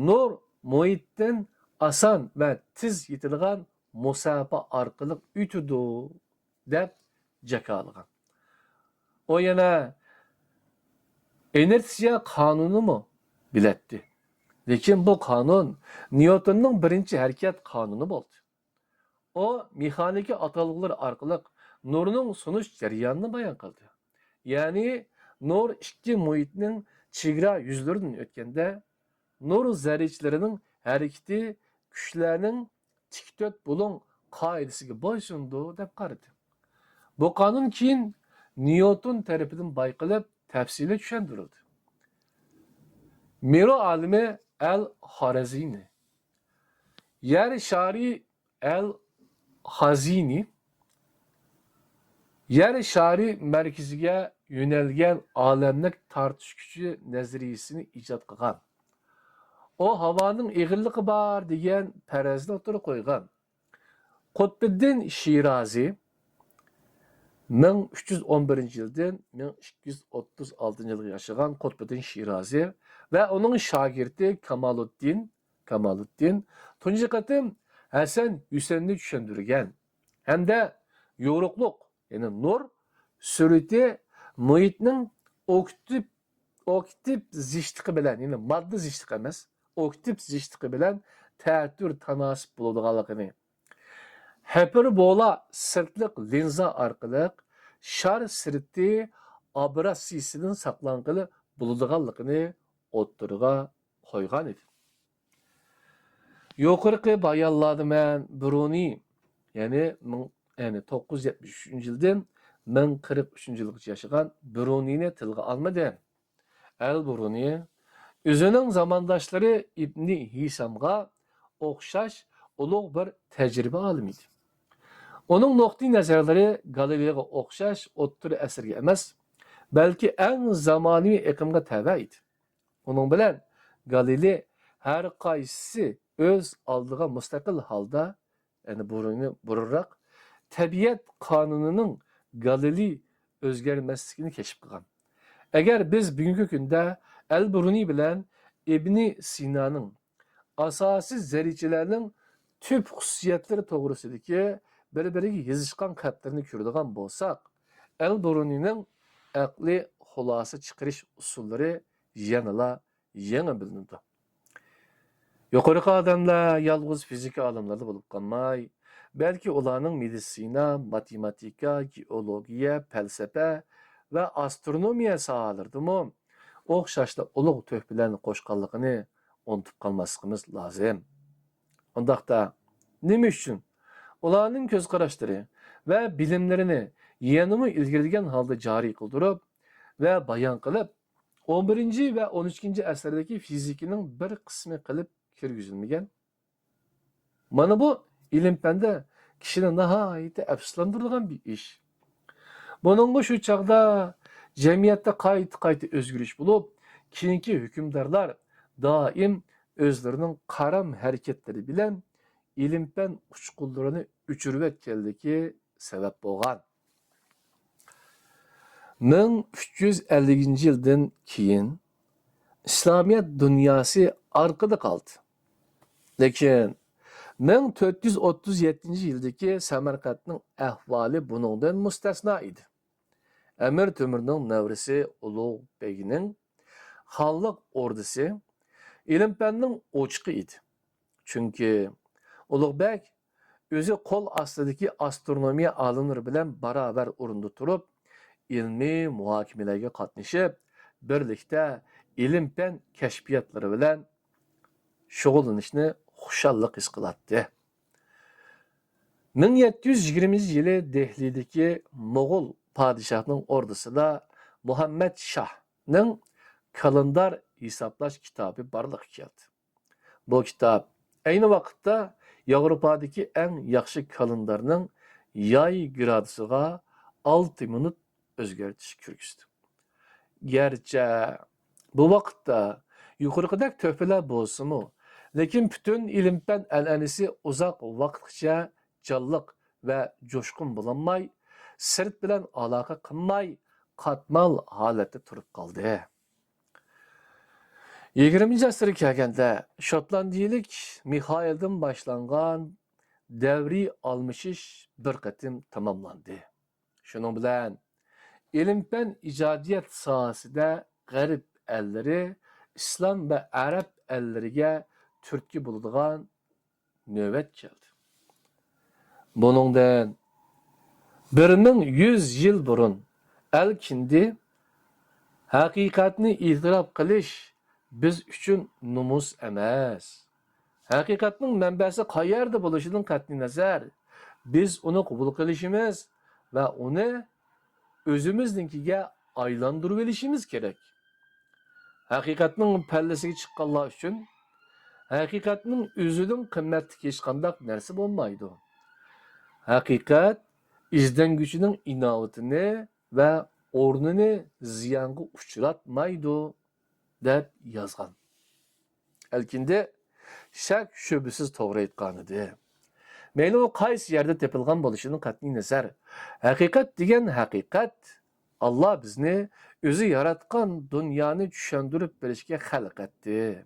نۇر مۇھىتتىن ئاسان ۋە تېز يېتىدىغان مۇساپە ئارقىلىق ئۆتىدۇ، دەپ جاكارلىغان. ئۇ يەنە ئىنېرتسىيە قانۇنىنىمۇ بىلەتتى. لېكىن بۇ قانۇن نيۇتوننىڭ بىرىنچى ھەرىكەت قانۇنى بولدى. ئۇ مېخانىكا ئاتالغۇلىرى ئارقىلىق نۇرنىڭ سۇنۇش جەريانىنى بايان قىلدى. يەنى نۇر ئىككى مۇھىتنىڭ چېگرا يۈزلىرىدىن ئۆتكەندە، نۇر زەررىچىلىرىنىڭ ھەرىكىتى كۈچلەرنىڭ تىك تۆت بۇلۇڭ قائىدىسىگە بويسۇنىدۇ، دەپ قارىدى. بۇ قانۇن كېيىن نيوتون تەرىپىدىن بايقىلىپ، تەپسىلىي چۈشەندۈرۈلدى. مىرۇ ئالىمى ئەل خارەزىنى، يەر شارى ئەل خازىنى يەر شارى مەركىزىگە يۆنەلگەن ئالەملىك تارتىش كۈچى نەزەرىيىسىنى ئىجاد قىلغان. ئۇ ھاۋانىڭ ئېغىرلىقى بار دېگەن پەرەزنى ئوتتۇرىغا قويغان. قۇتبىددىن شىرازى، مىڭ ئۈچ يۈز ئون بىرىنچى يىلدىن مىڭ ئىككى يۈز ئوتتۇز ئالتىنچى يىلغا ياشىغان قۇتبىددىن شىرازى ۋە ئۇنىڭ شاگىرتى كامالۇددىن، كامالۇددىن تۇنجى قېتىم ھەسەن ھۈسەننى چۈشەندۈرگەن ھەمدە يورۇقلۇق، يەنى نۇر سۈرئىتى مۇھىتنىڭ ئوكتىپ، ئوكتىپ زىچلىقى بىلەن، يەنى ماددا زىچلىقى ئەمەس، ئوكتىپ زىچلىقى بىلەن تەتۈر تاناسىپ بولىدىغانلىقىنى، ھىپېربولا سىرتلىق لىنزا ئارقىلىق شار سىرتى ئابراسىيىسىدىن ساقلانغىلى بولىدىغانلىقىنى ئوتتۇرىغا قويغان ئىدى. يۇقىرىقى بايانلاردا مەن بىرۇنى، يەنى مىڭ، يەنى توققۇز يۈز يەتمىش ئۈچىنچى يىلدىن مىڭ قىرىق ئۈچىنچى يىلغىچە ياشىغان بىرۇنىنى تىلغا ئالمىدىم. ئەل بىرۇنى ئۆزىنىڭ زامانداشلىرى ئىبنى ھىسامغا ئوخشاش ئۇلۇغ بىر تەجرىبە ئالىمى ئىدى. ئۇنىڭ نۇقتىئى نەزەرلىرى گالىلېيغا ئوخشاش ئوتتۇرا ئەسىرگە ئەمەس، بەلكى ئەڭ زامانىۋى ئېقىمغا تەۋە ئىدى. ئۇنىڭ بىلەن گالىلېي ھەر قايسىسى ئۆز ئالدىغا مۇستەقىل ھالدا، يەنى بۇرۇنى، بۇرۇنراق تەبىئەت قانۇنىنىڭ گالىلېي ئۆزگەرمەسلىكىنى كەشىپ قىلغان. ئەگەر بىز بۈگۈنكى كۈندە ئەل بىرۇنى بىلەن ئىبنى سىنانىڭ ئاساسىي زەررىچىلەرنىڭ تۈپ خۇسۇسىيەتلىرى توغرىسىدىكى بىر-بىرىگە يېزىشقان خەتلىرىنى كۆرىدىغان بولساق، ئەل بىرۇنىنىڭ ئەقلىي خۇلاسە چىقىرىش ئۇسۇللىرى يەنىلا يېڭى بىلىنىدۇ. يۇقىرىقى ئادەملەر يالغۇز فىزىكا ئالىملىرىلا بولۇپ قالماي، بەلكى ئۇلارنىڭ مېدىتسىنا، ماتېماتىكا، گېئولوگىيە، پەلسەپە ۋە ئاسترونومىيە ساھەلىرىدىمۇ ئوخشاشلا ئۇلۇغ تۆھپىلەرنى قوشقانلىقىنى ئۇنتۇپ قالماسلىقىمىز لازىم. ئۇنداقتا، نېمە ئۈچۈن ئۇلارنىڭ كۆز قاراشلىرى ۋە بىلىملىرىنى يەنىمۇ ئىلگىرىلىگەن ھالدا جارى قىلدۇرۇپ ۋە بايان قىلىپ، ئون بىرىنچى ۋە ئون ئىككىنچى ئەسىردىكى فىزىكىنىڭ بىر قىسمى قىلىپ كىرگۈزۈلمىگەن؟ مانا بۇ ئىلىم-پەندە كىشىنى ناھايىتى ئەپسۇسلاندۇرىدىغان بىر ئىش. بۇنىڭغا شۇ چاغدا جەمئىيەتتە قايتا-قايتا ئۆزگىرىش بولۇپ، كېيىنكى ھۆكۈمدارلار دائىم ئۆزلىرىنىڭ قارام ھەرىكەتلىرى بىلەن ئىلىم-پەن ئۇچقۇنلىرىنى ئۆچۈرۈۋەتكەنلىكى سەۋەب بولغان. مىڭ ئۈچ يۈز ئەللىكىنچى يىلدىن كېيىن ئىسلامىيەت دۇنياسى ئارقىدا قالدى. لېكىن مىڭ تۆت يۈز ئوتتۇز يەتتىنچى يىلدىكى سەمەرقەنتنىڭ ئەھۋالى بۇنىڭدىن مۇستەسنا ئىدى. ئەمىر تۆمۈرنىڭ نەۋرىسى ئۇلۇغ بەگنىڭ خانلىق ئوردىسى ئىلىم-پەننىڭ ئوچىقى ئىدى. چۈنكى ئۇلۇغ بەگ ئۆزى قول ئاستىدىكى ئاسترونومىيە ئالىملىرى بىلەن باراۋەر ئورۇندا تۇرۇپ، ئىلمىي مۇھاكىمىلەرگە قاتنىشىپ، بىرلىكتە ئىلىم-پەن كەشپىياتلىرى بىلەن شۇغۇللىنىشنى خۇشاللىق ھېس قىلاتتى. مىڭ يەتتە يۈز يىگىرمىنچى يىلى دېھلىدىكى موغۇل پادىشاھنىڭ ئوردىسىدا مۇھەممەد شاھنىڭ كالېندار ھېسابلاش كىتابى بارلىققا كەلدى. بۇ كىتاب ئەينى ۋاقىتتا ياۋروپادىكى ئەڭ ياخشى كالېندارنىڭ ياي گرادۇسىغا ئالتە مىنۇت ئۆزگەرتىش كىرگۈزدى. گەرچە بۇ ۋاقىتتا يۇقىرىقىدەك تۆھپىلەر بولسىمۇ، لېكىن پۈتۈن ئىلىم-پەن ئەنئەنىسى ئۇزاق ۋاقىتقىچە جانلىق ۋە جۇشقۇن بولالماي، سىرت بىلەن ئالاقە قىلماي، قاتمال ھالەتتە تۇرۇپ قالدى. يىگىرمىنچى ئەسىرگە كەلگەندە، شوتلاندىيىلىك مىخائىلدىن باشلانغان دەۋرىي ئالمىشىش بىر قېتىم تاماملاندى. شۇنىڭ بىلەن ئىلىم-پەن، ئىجادىيەت ساھەسىدە غەرب ئەللىرى ئىسلام ۋە ئەرەب ئەللىرىگە تۈرتكە بولىدىغان نۆۋەت كەلدى. بۇنىڭدىن بىر مىڭ يۈز يىل بۇرۇن ئەل كىندى، ھەقىقەتنى ئېتىراپ قىلىش بىز ئۈچۈن نومۇس ئەمەس. ھەقىقەتنىڭ مەنبەسى قەيەردە بولۇشىدىن قەتئىينەزەر، بىز ئۇنى قوبۇل قىلىشىمىز ۋە ئۇنى ئۆزىمىزنىڭكىگە ئايلاندۇرۇۋېلىشىمىز كېرەك. ھەقىقەتنىڭ پەللىسىگە چىققانلار ئۈچۈن ھەقىقەتنىڭ ئۆزىدىن قىممەتلىك ھېچقانداق نەرسە بولمايدۇ. ھەقىقەت ئىزدەنگۈچىنىڭ ئىناۋىتىنى ۋە ئورنىنى زىيانغا ئۇچراتمايدۇ، دەپ يازغان. ئەلكىندى شەك-شۈبھىسىز توغرا ئېيتقانىدى. مەيلى ئۇ قايسى يەردە تېپىلغان بولۇشىدىن قەتئىينەزەر، ھەقىقەت دېگەن ھەقىقەت. ئاللا بىزنى ئۆزى ياراتقان دۇنيانى چۈشەندۈرۈپ بېرىشكە خەلق ئەتتى.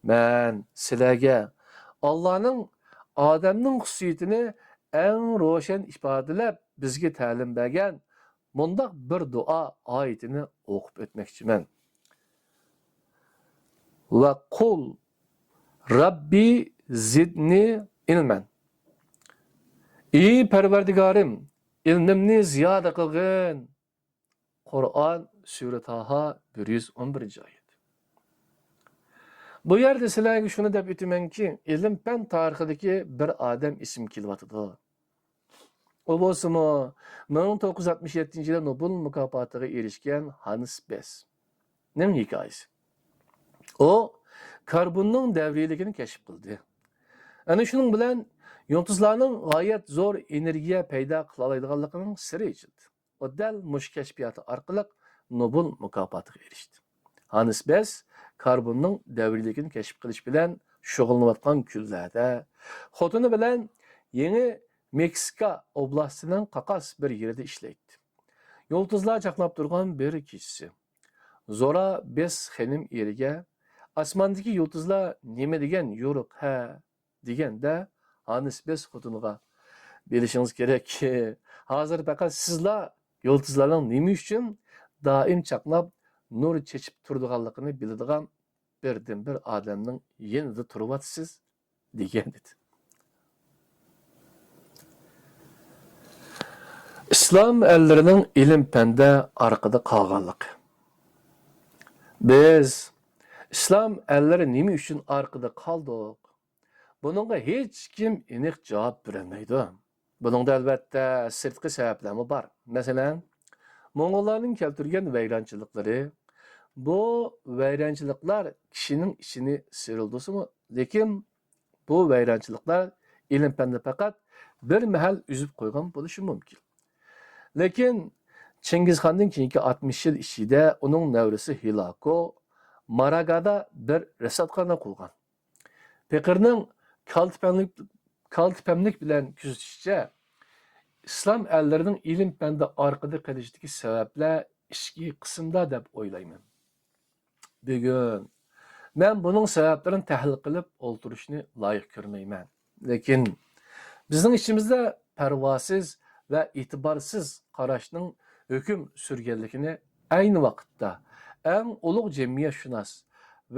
مەن سىلەرگە ئاللانىڭ ئادەمنىڭ خۇسۇسىيىتىنى ئەڭ روشەن ئىپادىلەپ، بىزگە تەلىم بەرگەن مۇنداق بىر دۇئا ئايىتىنى ئوقۇپ ئۆتمەكچىمەن. ۋە قۇل رەببى زىدنى ئىلمەن. ئى پەرۋەردىگارىم، ئىلمىمنى زىيادە قىلغىن. قۇرئان، سۈرە تاھا، بىر يۈز ئون بىرىنچى ئايەت. بۇ يەردە سىلەرگە شۇنى دەپ ئۆتىمەنكى، ئىلىم-پەن تارىخىدىكى بىر ئادەم ئېسىمگە كېلىۋاتىدۇ. ئۇ بولسىمۇ مىڭ توققۇز يۈز ئاتمىش يەتتىنچى يىلى نوبېل مۇكاپاتىغا ئېرىشكەن ھانس بېسنىڭ ھېكايىسى. ئۇ كاربوننىڭ دەۋرىيلىكىنى كەشىپ قىلدى. ئەنە شۇنىڭ بىلەن يۇلتۇزلارنىڭ غايەت زور ئېنېرگىيە پەيدا قىلالايدىغانلىقىنىڭ سىرى ئېچىلدى. ئۇ دەل مۇشۇ كەشپىياتى ئارقىلىق نوبېل مۇكاپاتىغا ئېرىشتى. ھانس بېس كاربوننىڭ دەۋرىيلىكىنى كەشىپ قىلىش بىلەن شۇغۇللىنىۋاتقان كۈنلەردە خوتۇنى بىلەن يېڭى مېكسىكا ئوبلاستىنىڭ قاقاس بىر يېرىدە ئىشلەيتتى. يۇلتۇزلار چاقناپ تۇرغان بىر كېچىسى زورا بېس خېنىم ئېرىگە، «ئاسماندىكى يۇلتۇزلار نېمە دېگەن يورۇق، ھە؟» دېگەندە، ھانس بېس خوتۇنىغا، «بىلىشىڭىز كېرەككى، ھازىر پەقەت سىزلا يۇلتۇزلارنىڭ نېمە ئۈچۈن دائىم چاقناپ، نۇر چېچىپ تۇرىدىغانلىقىنى بىلىدىغان بىردىنبىر ئادەمنىڭ يېنىدا تۇرۇۋاتىسىز» دېگەن ئىدى. ئىسلام ئەللىرىنىڭ ئىلىم-پەندە ئارقىدا قالغانلىقى. بىز ئىسلام ئەللىرى نېمە ئۈچۈن ئارقىدا قالدۇق؟ بۇنىڭغا ھېچكىم ئېنىق جاۋاب بېرەلمەيدۇ. بۇنىڭدا ئەلۋەتتە سىرتقى سەۋەبلەرمۇ بار. مەسىلەن، موڭغۇللارنىڭ كەلتۈرگەن ۋەيرانچىلىقلىرى. بۇ ۋەيرانچىلىقلار كىشىنىڭ ئىچىنى سىيرىلدۇرسىمۇ، لېكىن بۇ ۋەيرانچىلىقلار ئىلىم-پەننى پەقەت بىر مەھەل ئۈزۈپ قويغان بولۇشى مۇمكىن. لېكىن چىڭگىزخاندىن كېيىنكى ئاتمىش يىل ئىچىدە ئۇنىڭ نەۋرىسى ھىلاكو ماراگادا بىر رەسۋاتخانا قۇرغان. پېقىرنىڭ كالتە پەملىك، كالتە پەملىك بىلەن كۆزىتىشىچە، ئىسلام ئەللىرىنىڭ ئىلىم-پەندە ئارقىدا قېلىشىدىكى سەۋەبلەر ئىچكى قىسىمدا دەپ ئويلايمەن. بۈگۈن مەن بۇنىڭ سەۋەبلىرىنى تەھلىل قىلىپ ئولتۇرۇشنى لايىق كۆرمەيمەن. لېكىن بىزنىڭ ئىچىمىزدە پەرۋاسىز ۋە ئېتىبارسىز قاراشنىڭ ھۆكۈم سۈرگەنلىكىنى ئەينى ۋاقىتتا ئەڭ ئۇلۇغ جەمئىيەتشۇناس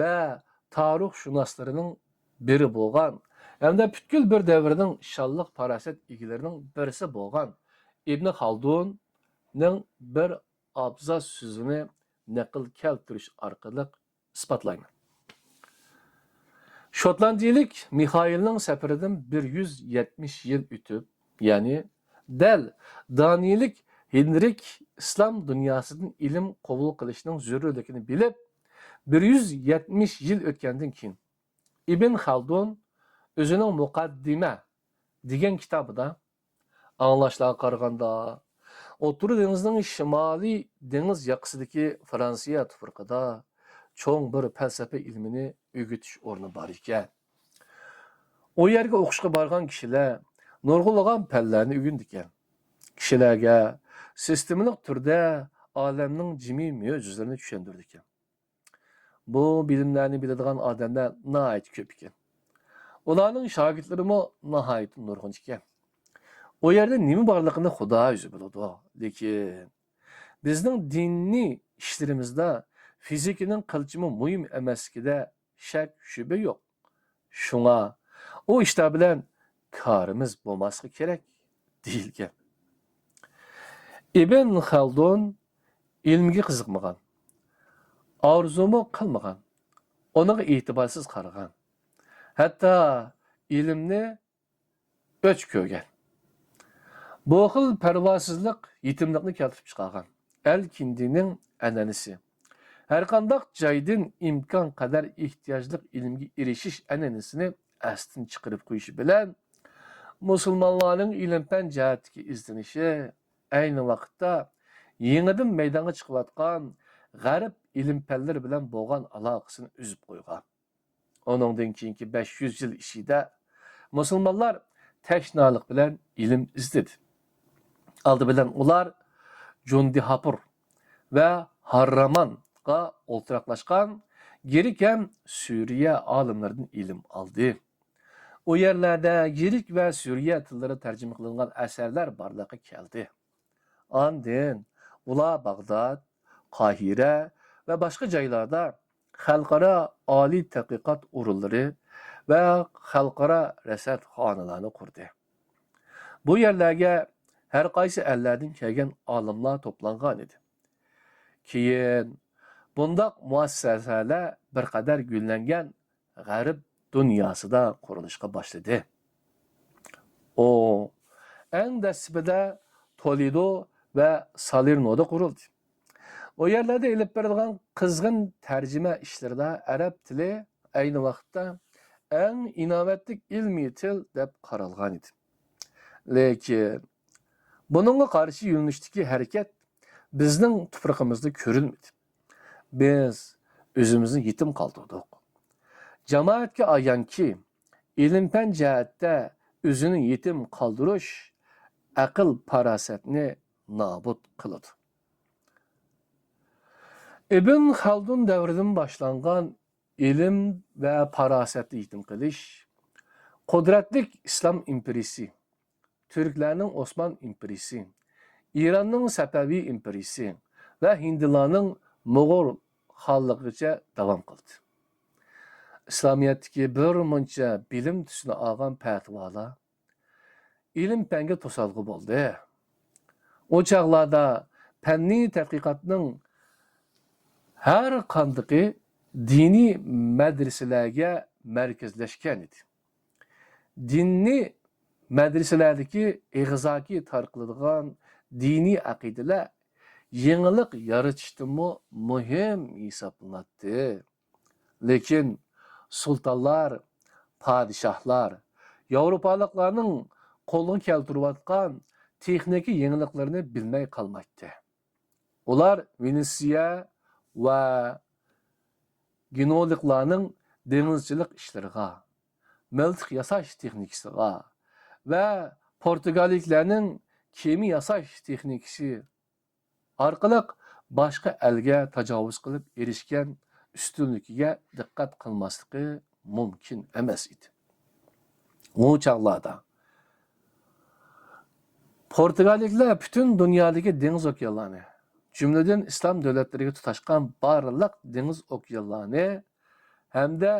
ۋە تارىخشۇناسلىرىنىڭ بىرى بولغان ھەمدە پۈتكۈل بىر دەۋرنىڭ شانلىق پاراسەت ئىگىلىرىنىڭ بىرسى بولغان ئىبن خالدۇننىڭ بىر ئابزاس سۆزىنى نەقىل كەلتۈرۈش ئارقىلىق ئىسپاتلايمەن. شوتلاندىيىلىك مىخائىلنىڭ سەپىرىدىن بىر يۈز يەتمىش يىل ئۆتۈپ، يەنى دەل دانىيىلىك ھېنرىك ئىسلام دۇنياسىدىن ئىلىم قوبۇل قىلىشنىڭ زۆرۈرلۈكىنى بىلىپ، بىر يۈز يەتمىش يىل ئۆتكەندىن كېيىن، ئىبن خالدۇن ئۆزىنىڭ مۇقەددىمە دېگەن كىتابىدا، ئاڭلاشلارغا قارىغاندا، ئوتتۇرا دېڭىزنىڭ شىمالىي دېڭىز ياقىسىدىكى فرانسىيە تۇپرىقىدا چوڭ بىر پەلسەپە ئىلمىنى ئۆگىتىش ئورنى بار ئىكەن. ئۇ يەرگە ئوقۇشقا بارغان كىشىلەر نۇرغۇنلىغان پەنلەرنى ئۆگىنىدىكەن. كىشىلەرگە سىستېمىلىق تۈردە ئالەمنىڭ جىمى مۆجىزىلىرىنى چۈشەندۈرىدىكەن. بۇ بىلىملەرنى بىلىدىغان ئادەملەر ناھايىتى كۆپ ئىكەن. ئۇلارنىڭ شاگىرتلىرىمۇ ناھايىتى نۇرغۇن ئىكەن. ئۇ يەردە نېمە بارلىقىنى خۇدا ئۆزى بىلىدۇ. لېكىن بىزنىڭ دىنىي ئىشلىرىمىزدا فىزىكىنىڭ قىلچىمۇ مۇھىم ئەمەسلىكىدە شەك-شۈبھە يوق. شۇڭا ئۇ ئىشلار بىلەن كارىمىز بولماسلىقى كېرەك، دېيىلگەن. ئىبن خالدۇن ئىلىمگە قىزىقمىغان، ئارزۇمۇ قىلمىغان، ئۇنىڭغا ئېتىبارسىز قارىغان، ھەتتا ئىلىمنى ئۆچ كۆرگەن. بۇ خىل پەرۋاسىزلىق يېتىملىقنى كەلتۈرۈپ چىقارغان. ئەل-كىندىنىڭ ئەنئەنىسى، ھەرقانداق جايدىن ئىمكان قەدەر ئېھتىياجلىق ئىلىمگە ئېرىشىش ئەنئەنىسىنى ئەستىن چىقىرىپ قويۇشى بىلەن، مۇسۇلمانلارنىڭ ئىلىم-پەن جەھەتتىكى ئىزدىنىشى ئەينى ۋاقىتتا يېڭىدىن مەيدانغا چىقىۋاتقان غەرب ئىلىم-پەنلىرى بىلەن بولغان ئالاقىسىنى ئۈزۈپ قويغان. ئۇنىڭدىن كېيىنكى بەش يۈز يىل ئىچىدە مۇسۇلمانلار تەشنالىق بىلەن ئىلىم ئىزدىدى. ئالدى بىلەن ئۇلار جۇندىھاپۇر ۋە ھاررامانغا ئولتۇراقلاشقان گىرىك ھەم سۈرىيە ئالىملىرىدىن ئىلىم ئالدى. ئۇ يەرلەردە گىرىك ۋە سۈرىيە تىللىرىدا تەرجىمە قىلىنغان ئەسەرلەر بارلىققا كەلدى. ئاندىن ئۇلار باغداد، قاھىرە ۋە باشقا جايلاردا خەلقئارا ئالىي تەتقىقات ئورۇنلىرى ۋە خەلقئارا رەسەتخانىلارنى قۇردى. بۇ يەرلەرگە ھەر قايسى ئەللەردىن كەلگەن ئالىملار توپلانغان ئىدى. كېيىن بۇنداق مۇئەسسەسەلەر بىر قەدەر گۈللەنگەن غەرب دۇنياسىدا قۇرۇلۇشقا باشلىدى. ئۇ ئەڭ دەسلىپىدە تولېدو ۋە سالېرنودا قۇرۇلدى. ئۇ يەرلەردە ئېلىپ بېرىلغان قىزغىن تەرجىمە ئىشلىرىدا ئەرەب تىلى ئەينى ۋاقىتتا ئەڭ ئىناۋەتلىك ئىلمىي تىل دەپ قارالغان ئىدى. لېكىن بۇنىڭغا قارشى يۆنىلىشتىكى ھەرىكەت بىزنىڭ تۇپرىقىمىزدا كۆرۈلمىدى. بىز ئۆزىمىزنى يېتىم قالدۇردۇق. جامائەتكە ئايانكى، ئىلىم-پەن جەھەتتە ئۆزىنى يېتىم قالدۇرۇش ئەقىل-پاراسەتنى نابۇت قىلىدۇ. ئىبن خەلدۇن دەۋرىدىن باشلانغان ئىلىم ۋە پاراسەتنى يېتىم قىلىش، قۇدرەتلىك ئىسلام ئىمپېرىيىسى، تۈركلەرنىڭ ئوسمان ئىمپېرىيىسى، ئىراننىڭ سەپەۋى ئىمپېرىيىسى ۋە ھىندىلارنىڭ موغۇل خانلىقىغىچە داۋام قىلدى. ئىسلامىيەتتىكى بىر مۇنچە بىلىم تۈسىنى ئالغان پەتىۋالار ئىلىم-پەنگە توسالغۇ بولدى. ئۇ چاغلاردا پەننىي تەتقىقاتنىڭ ھەر قاندىقى دىنىي مەدرىسىلەرگە مەركەزلەشكەن ئىدى. دىنىي مەدرىسىلەردىكى ئېغىزاكى تارقىلىدىغان دىنىي ئەقىدىلەر يېڭىلىق يارىتىشتىنمۇ مۇھىم ھېسابلىناتتى. لېكىن سۇلتانلار، پادىشاھلار ياۋروپالىقلارنىڭ قولغا كەلتۈرۈۋاتقان تېخنىكا يېڭىلىقلىرىنى بىلمەي قالمايتتى. ئۇلار ۋېنېتسىيە ۋە گېنۇلۇقلارنىڭ دېڭىزچىلىق ئىشلىرىغا، مىلتىق ياساش تېخنىكىسىغا ۋە پورتۇگالىيىلىكلەرنىڭ كېمە ياساش تېخنىكىسى ئارقىلىق باشقا ئەلگە تاجاۋۇز قىلىپ ئېرىشكەن ئۈستۈنلۈكىگە دىققەت قىلماسلىقى مۇمكىن ئەمەس ئىدى. ئۇ چاغلاردا پورتۇگالىيىلىكلەر پۈتۈن دۇنيادىكى دېڭىز ئوكيانلارنى، جۈملىدىن ئىسلام دۆلەتلىرىگە تۇتاشقان بارلىق دېڭىز ئوكيانلارنى ھەمدە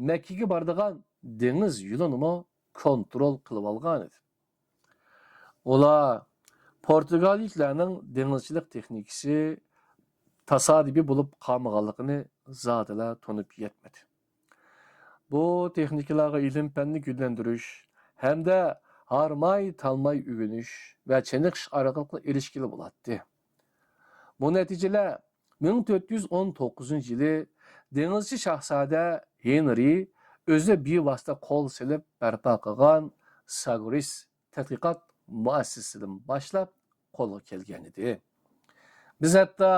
مەككىگە بارىدىغان دېڭىز يولىنىمۇ كونترول قىلىۋالغان ئىدى. ئۇلار پورتۇگالىيىلىكلەرنىڭ دېڭىزچىلىق تېخنىكىسى تاسادىپىي بولۇپ قالمىغانلىقىنى زادىلا تونۇپ يەتمىدى. بۇ تېخنىكىلارغا ئىلىم-پەننى گۈللەندۈرۈش ھەمدە ھارماي-تالماي ئۆگىنىش ۋە چېنىقىش ئارقىلىقلا ئېرىشكىلى بولاتتى. بۇ نەتىجىلەر مىڭ تۆت يۈز ئون توققۇزىنچى يىلى دېڭىزچى شاھزادە ھېنرى ئۆزى بىۋاسىتە قول سېلىپ بەرپا قىلغان ساگرىس تەتقىقات مۇئەسسىسىسىدىن باشلاپ قولغا كەلگەنىدى. بىز ھەتتا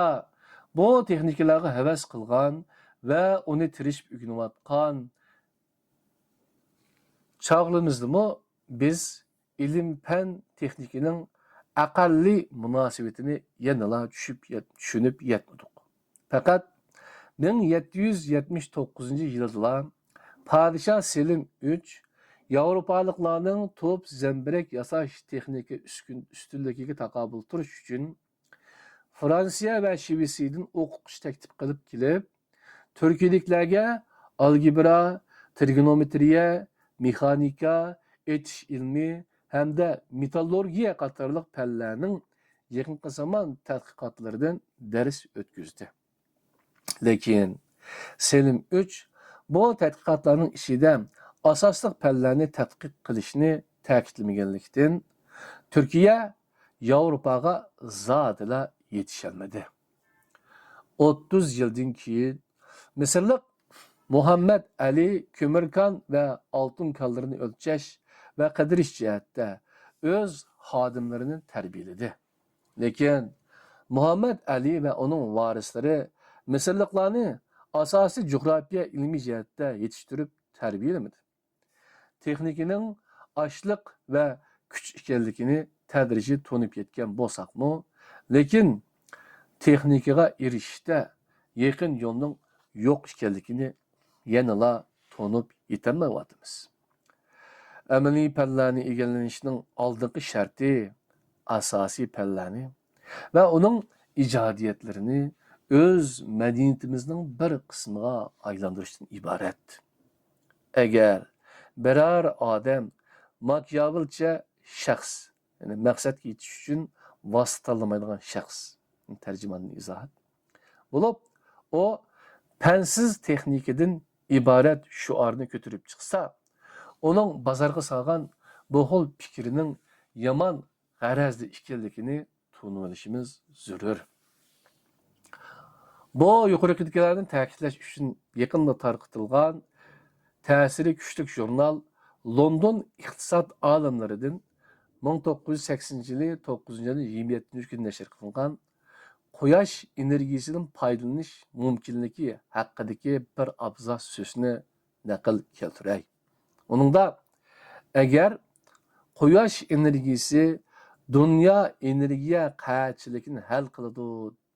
بۇ تېخنىكىلارغا ھەۋەس قىلغان ۋە ئۇنى تىرىشىپ ئۆگىنىۋاتقان چاغلىرىمىزدىمۇ بىز ئىلىم-پەن تېخنىكىنىڭ ئەقەللىي مۇناسىۋىتىنى يەنىلا چۈشۈپ يەت-، چۈشىنىپ يەتمىدۇق. پەقەت مىڭ يەتتە يۈز يەتمىش توققۇزىنچى يىلىدىلا پادىشاھ سېلىم ئۈچ ياۋروپالىقلارنىڭ توپ زەمبىرەك ياساش تېخنىكا ئۈسكۈن-، ئۈستۈنلۈكىگە تاقابىل تۇرۇش ئۈچۈن فرانسىيە ۋە شىۋېتسىيىدىن ئوقۇتقۇچى تەكلىپ قىلىپ كېلىپ، تۈركىيىلىكلەرگە ئالگېبرا، تىرگونومېترىيە، مېخانىكا، ئېتىش ئىلمى ھەمدە مېتاللورگىيە قاتارلىق پەنلەرنىڭ يېقىنقى زامان تەتقىقاتلىرىدىن دەرس ئۆتكۈزدى. لېكىن سېلىم ئۈچ بۇ تەتقىقاتلارنىڭ ئىچىدە ئاساسلىق پەنلەرنى تەتقىق قىلىشنى تەكىتلىمىگەنلىكتىن، تۈركىيە ياۋروپاغا زادىلا يېتىشەلمىدى. ئوتتۇز يىلدىن كېيىن مىسىرلىق مۇھەممەد ئەلى كۆمۈر كان ۋە ئالتۇن كانلىرىنى ئۆلچەش ۋە قىدىرىش جەھەتتە ئۆز خادىملىرىنى تەربىيەلىدى. لېكىن مۇھەممەد ئەلى ۋە ئۇنىڭ ۋارىسلىرى مىسىرلىقلارنى ئاساسىي جۇغراپىيە ئىلمىي جەھەتتە يېتىشتۈرۈپ تەربىيەلىمىدى. تېخنىكىنىڭ ئاشلىق ۋە كۈچ ئىكەنلىكىنى تەدرىجىي تونۇپ يەتكەن بولساقمۇ، لېكىن تېخنىكىغا ئېرىشىشتە يېقىن يولنىڭ يوق ئىكەنلىكىنى يەنىلا تونۇپ يېتەلمەيۋاتىمىز. ئەمەلىي پەنلەرنى ئىگىلىنىشنىڭ ئالدىنقى شەرتى ئاساسىي پەنلەرنى ۋە ئۇنىڭ ئىجادىيەتلىرىنى ئۆز مەدەنىيىتىمىزنىڭ بىر قىسمىغا ئايلاندۇرۇشتىن ئىبارەت. ئەگەر بىرەر ئادەم ماكىياۋېلچە شەخس، يەنى مەقسەتكە يېتىش ئۈچۈن ۋاسىتە تاللىمايدىغان شەخس، تەرجىماندىن ئىزاھات، بولۇپ، ئۇ پەنسىز تېخنىكىدىن ئىبارەت شوئارنى كۆتۈرۈپ چىقسا، ئۇنىڭ بازارغا سالغان بۇ خىل پىكرىنىڭ يامان غەرەزدە ئىكەنلىكىنى تونۇۋېلىشىمىز زۆرۈر. بۇ يۇقىرىقىدىكىلەرنى تەكىتلەش ئۈچۈن يېقىندا تارقىتىلغان تەسىرى كۈچلۈك ژۇرنال لوندون ئىقتىساد ئالىملىرىدىن مىڭ توققۇز يۈز سەكسىنىنچى يىلى توققۇزىنچى ئاينىڭ يىگىرمە يەتتىنچى كۈنى نەشر قىلىنغان قۇياش ئېنېرگىيىسىدىن پايدىلىنىش مۇمكىنلىكى ھەققىدىكى بىر ئابزاس سۆزنى نەقىل كەلتۈرەي. ئۇنىڭدا، ئەگەر قۇياش ئېنېرگىيىسى دۇنيا ئېنېرگىيە قەھەتچىلىكىنى ھەل قىلىدۇ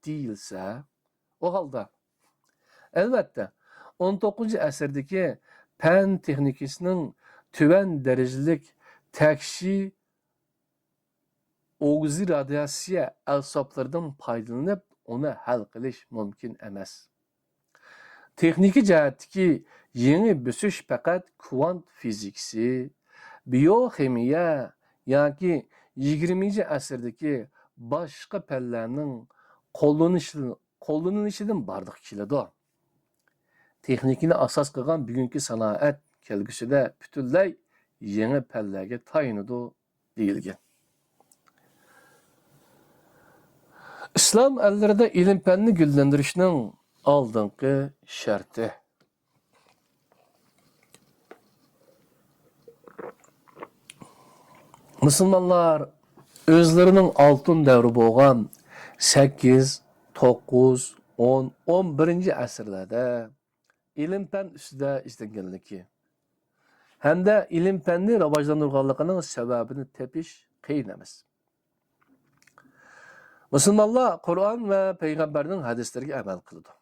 دېيىلسە، ئۇ ھالدا، ئەلۋەتتە، ئون توققۇزىنچى ئەسىردىكى پەن تېخنىكىسىنىڭ تۆۋەن دەرىجىلىك تەكشى ئوگزىرادىياتسىيە ئەلساپلىرىدىن پايدىلىنىپ، ئۇنى ھەل قىلىش مۇمكىن ئەمەس. تېخنىكا جەھەتتىكى يېڭى بۆسۈش پەقەت كۋانت فىزىكىسى، بىيوخىمىيە ياكى يىگىرمىنچى ئەسىردىكى باشقا پەنلەرنىڭ قوللىنىشىدىن، قوللىنىلىشىدىن بارلىققا كېلىدۇ. تېخنىكىنى ئاساس قىلغان بۈگۈنكى سانائەت كەلگۈسىدە پۈتۈنلەي يېڭى پەنلەرگە تايىنىدۇ، دېيىلگەن. ئىسلام ئەللىرىدە ئىلىم-پەننى گۈللەندۈرۈشنىڭ ئالدىنقى شەرتى. مۇسۇلمانلار ئۆزلىرىنىڭ ئالتۇن دەۋرى بولغان سەككىز، توققۇز، ئون، ئون بىرىنچى ئەسىرلەردە ئىلىم-پەن ئۈستىدە ئىزدەنگەنلىكى ھەمدە ئىلىم-پەننى راۋاجلاندۇرغانلىقىنىڭ سەۋەبىنى تېپىش قىيىن ئەمەس. مۇسۇلمانلار قۇرئان ۋە پەيغەمبەرنىڭ ھەدىسلىرىگە ئەمەل قىلىدۇ.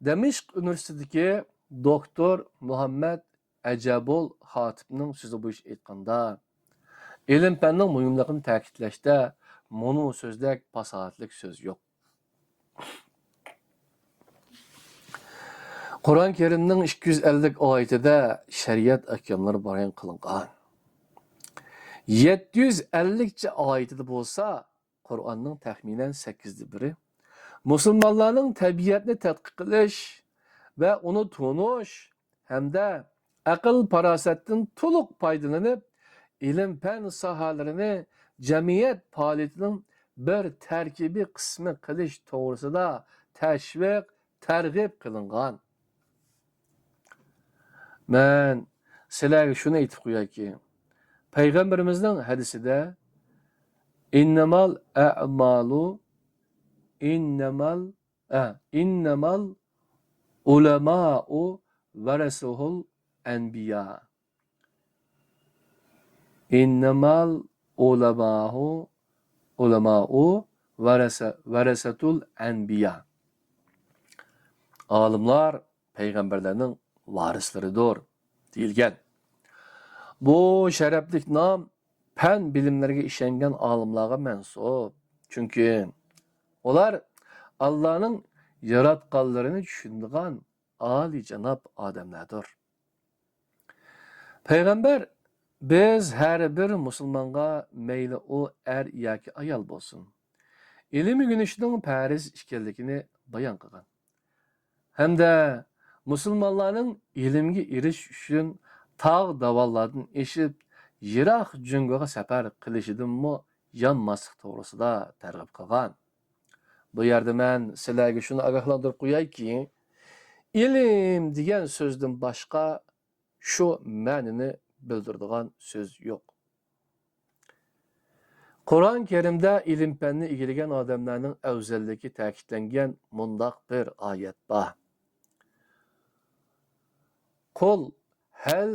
دەمىشق ئۇنىۋېرسىتېتىدىكى دوكتور مۇھەممەد ئەجەبۇل خاتىپنىڭ سۆزى بويىچە ئېيتقاندا، ئىلىم-پەننىڭ مۇھىملىقىنى تەكىتلەشتە مۇنۇ سۆزدەك پاساھەتلىك سۆز يوق. قۇرئان كەرىمنىڭ ئىككى يۈز ئەللىك ئايىتىدە شەرىئەت ئەھكاملىرى بايان قىلىنغان. يەتتە يۈز ئەللىكچە ئايىتىدە بولسا، قۇرئاننىڭ تەخمىنەن سەككىزدە بىرى مۇسۇلمانلارنىڭ تەبىئەتنى تەتقىق قىلىش ۋە ئۇنى تونۇش ھەمدە ئەقىل-پاراسەتتىن تولۇق پايدىلىنىپ، ئىلىم-پەن ساھەلىرىنى جەمئىيەت پائالىيىتىنىڭ بىر تەركىبىي قىسمى قىلىش توغرىسىدا تەشۋىق، تەرغىب قىلىنغان. مەن سىلەرگە شۇنى ئېيتىپ قويايكى، پەيغەمبىرىمىزنىڭ ھەدىسىدە، «ئىننەمەل ئەمالۇ، ئىننەمەل، ئە، ئىننەمەل ئۇلەمائۇ ۋەرەسۇھۇل ئەنبىيا.» «ئىننەمەل ئۇلەمائۇ، ئۇلەمائۇ ۋەرەسە، ۋەرەسەتۇل ئەنبىيا.» ئالىملار پەيغەمبەرلەرنىڭ ۋارىسلىرىدۇر، دېيىلگەن. بۇ شەرەپلىك نام پەن بىلىملىرىگە ئىشەنگەن ئالىملارغا مەنسۇپ. چۈنكى ئۇلار ئاللانىڭ ياراتقانلىرىنى چۈشىنىدىغان ئالىيجاناب ئادەملەردۇر. پەيغەمبەر بىز ھەر بىر مۇسۇلمانغا، مەيلى ئۇ ئەر ياكى ئايال بولسۇن، ئىلىم ئۆگىنىشنىڭ پەرز ئىكەنلىكىنى بايان قىلغان ھەمدە مۇسۇلمانلارنىڭ ئىلىمگە ئېرىشىش ئۈچۈن تاغ-داۋانلاردىن ئېشىپ، يىراق جۇڭگوغا سەپەر قىلىشىدىنمۇ يانماسلىق توغرىسىدا تەرغىب قىلغان. بۇ يەردە مەن سىلەرگە شۇنى ئاگاھلاندۇرۇپ قويايكى، ئىلىم دېگەن سۆزدىن باشقا شۇ مەنىنى بىلدۈرىدىغان سۆز يوق. قۇرئان كەرىمدە ئىلىم-پەننى ئىگىلىگەن ئادەملەرنىڭ ئەۋزەللىكى تەكىتلەنگەن مۇنداق بىر ئايەت بار. قۇل ھەل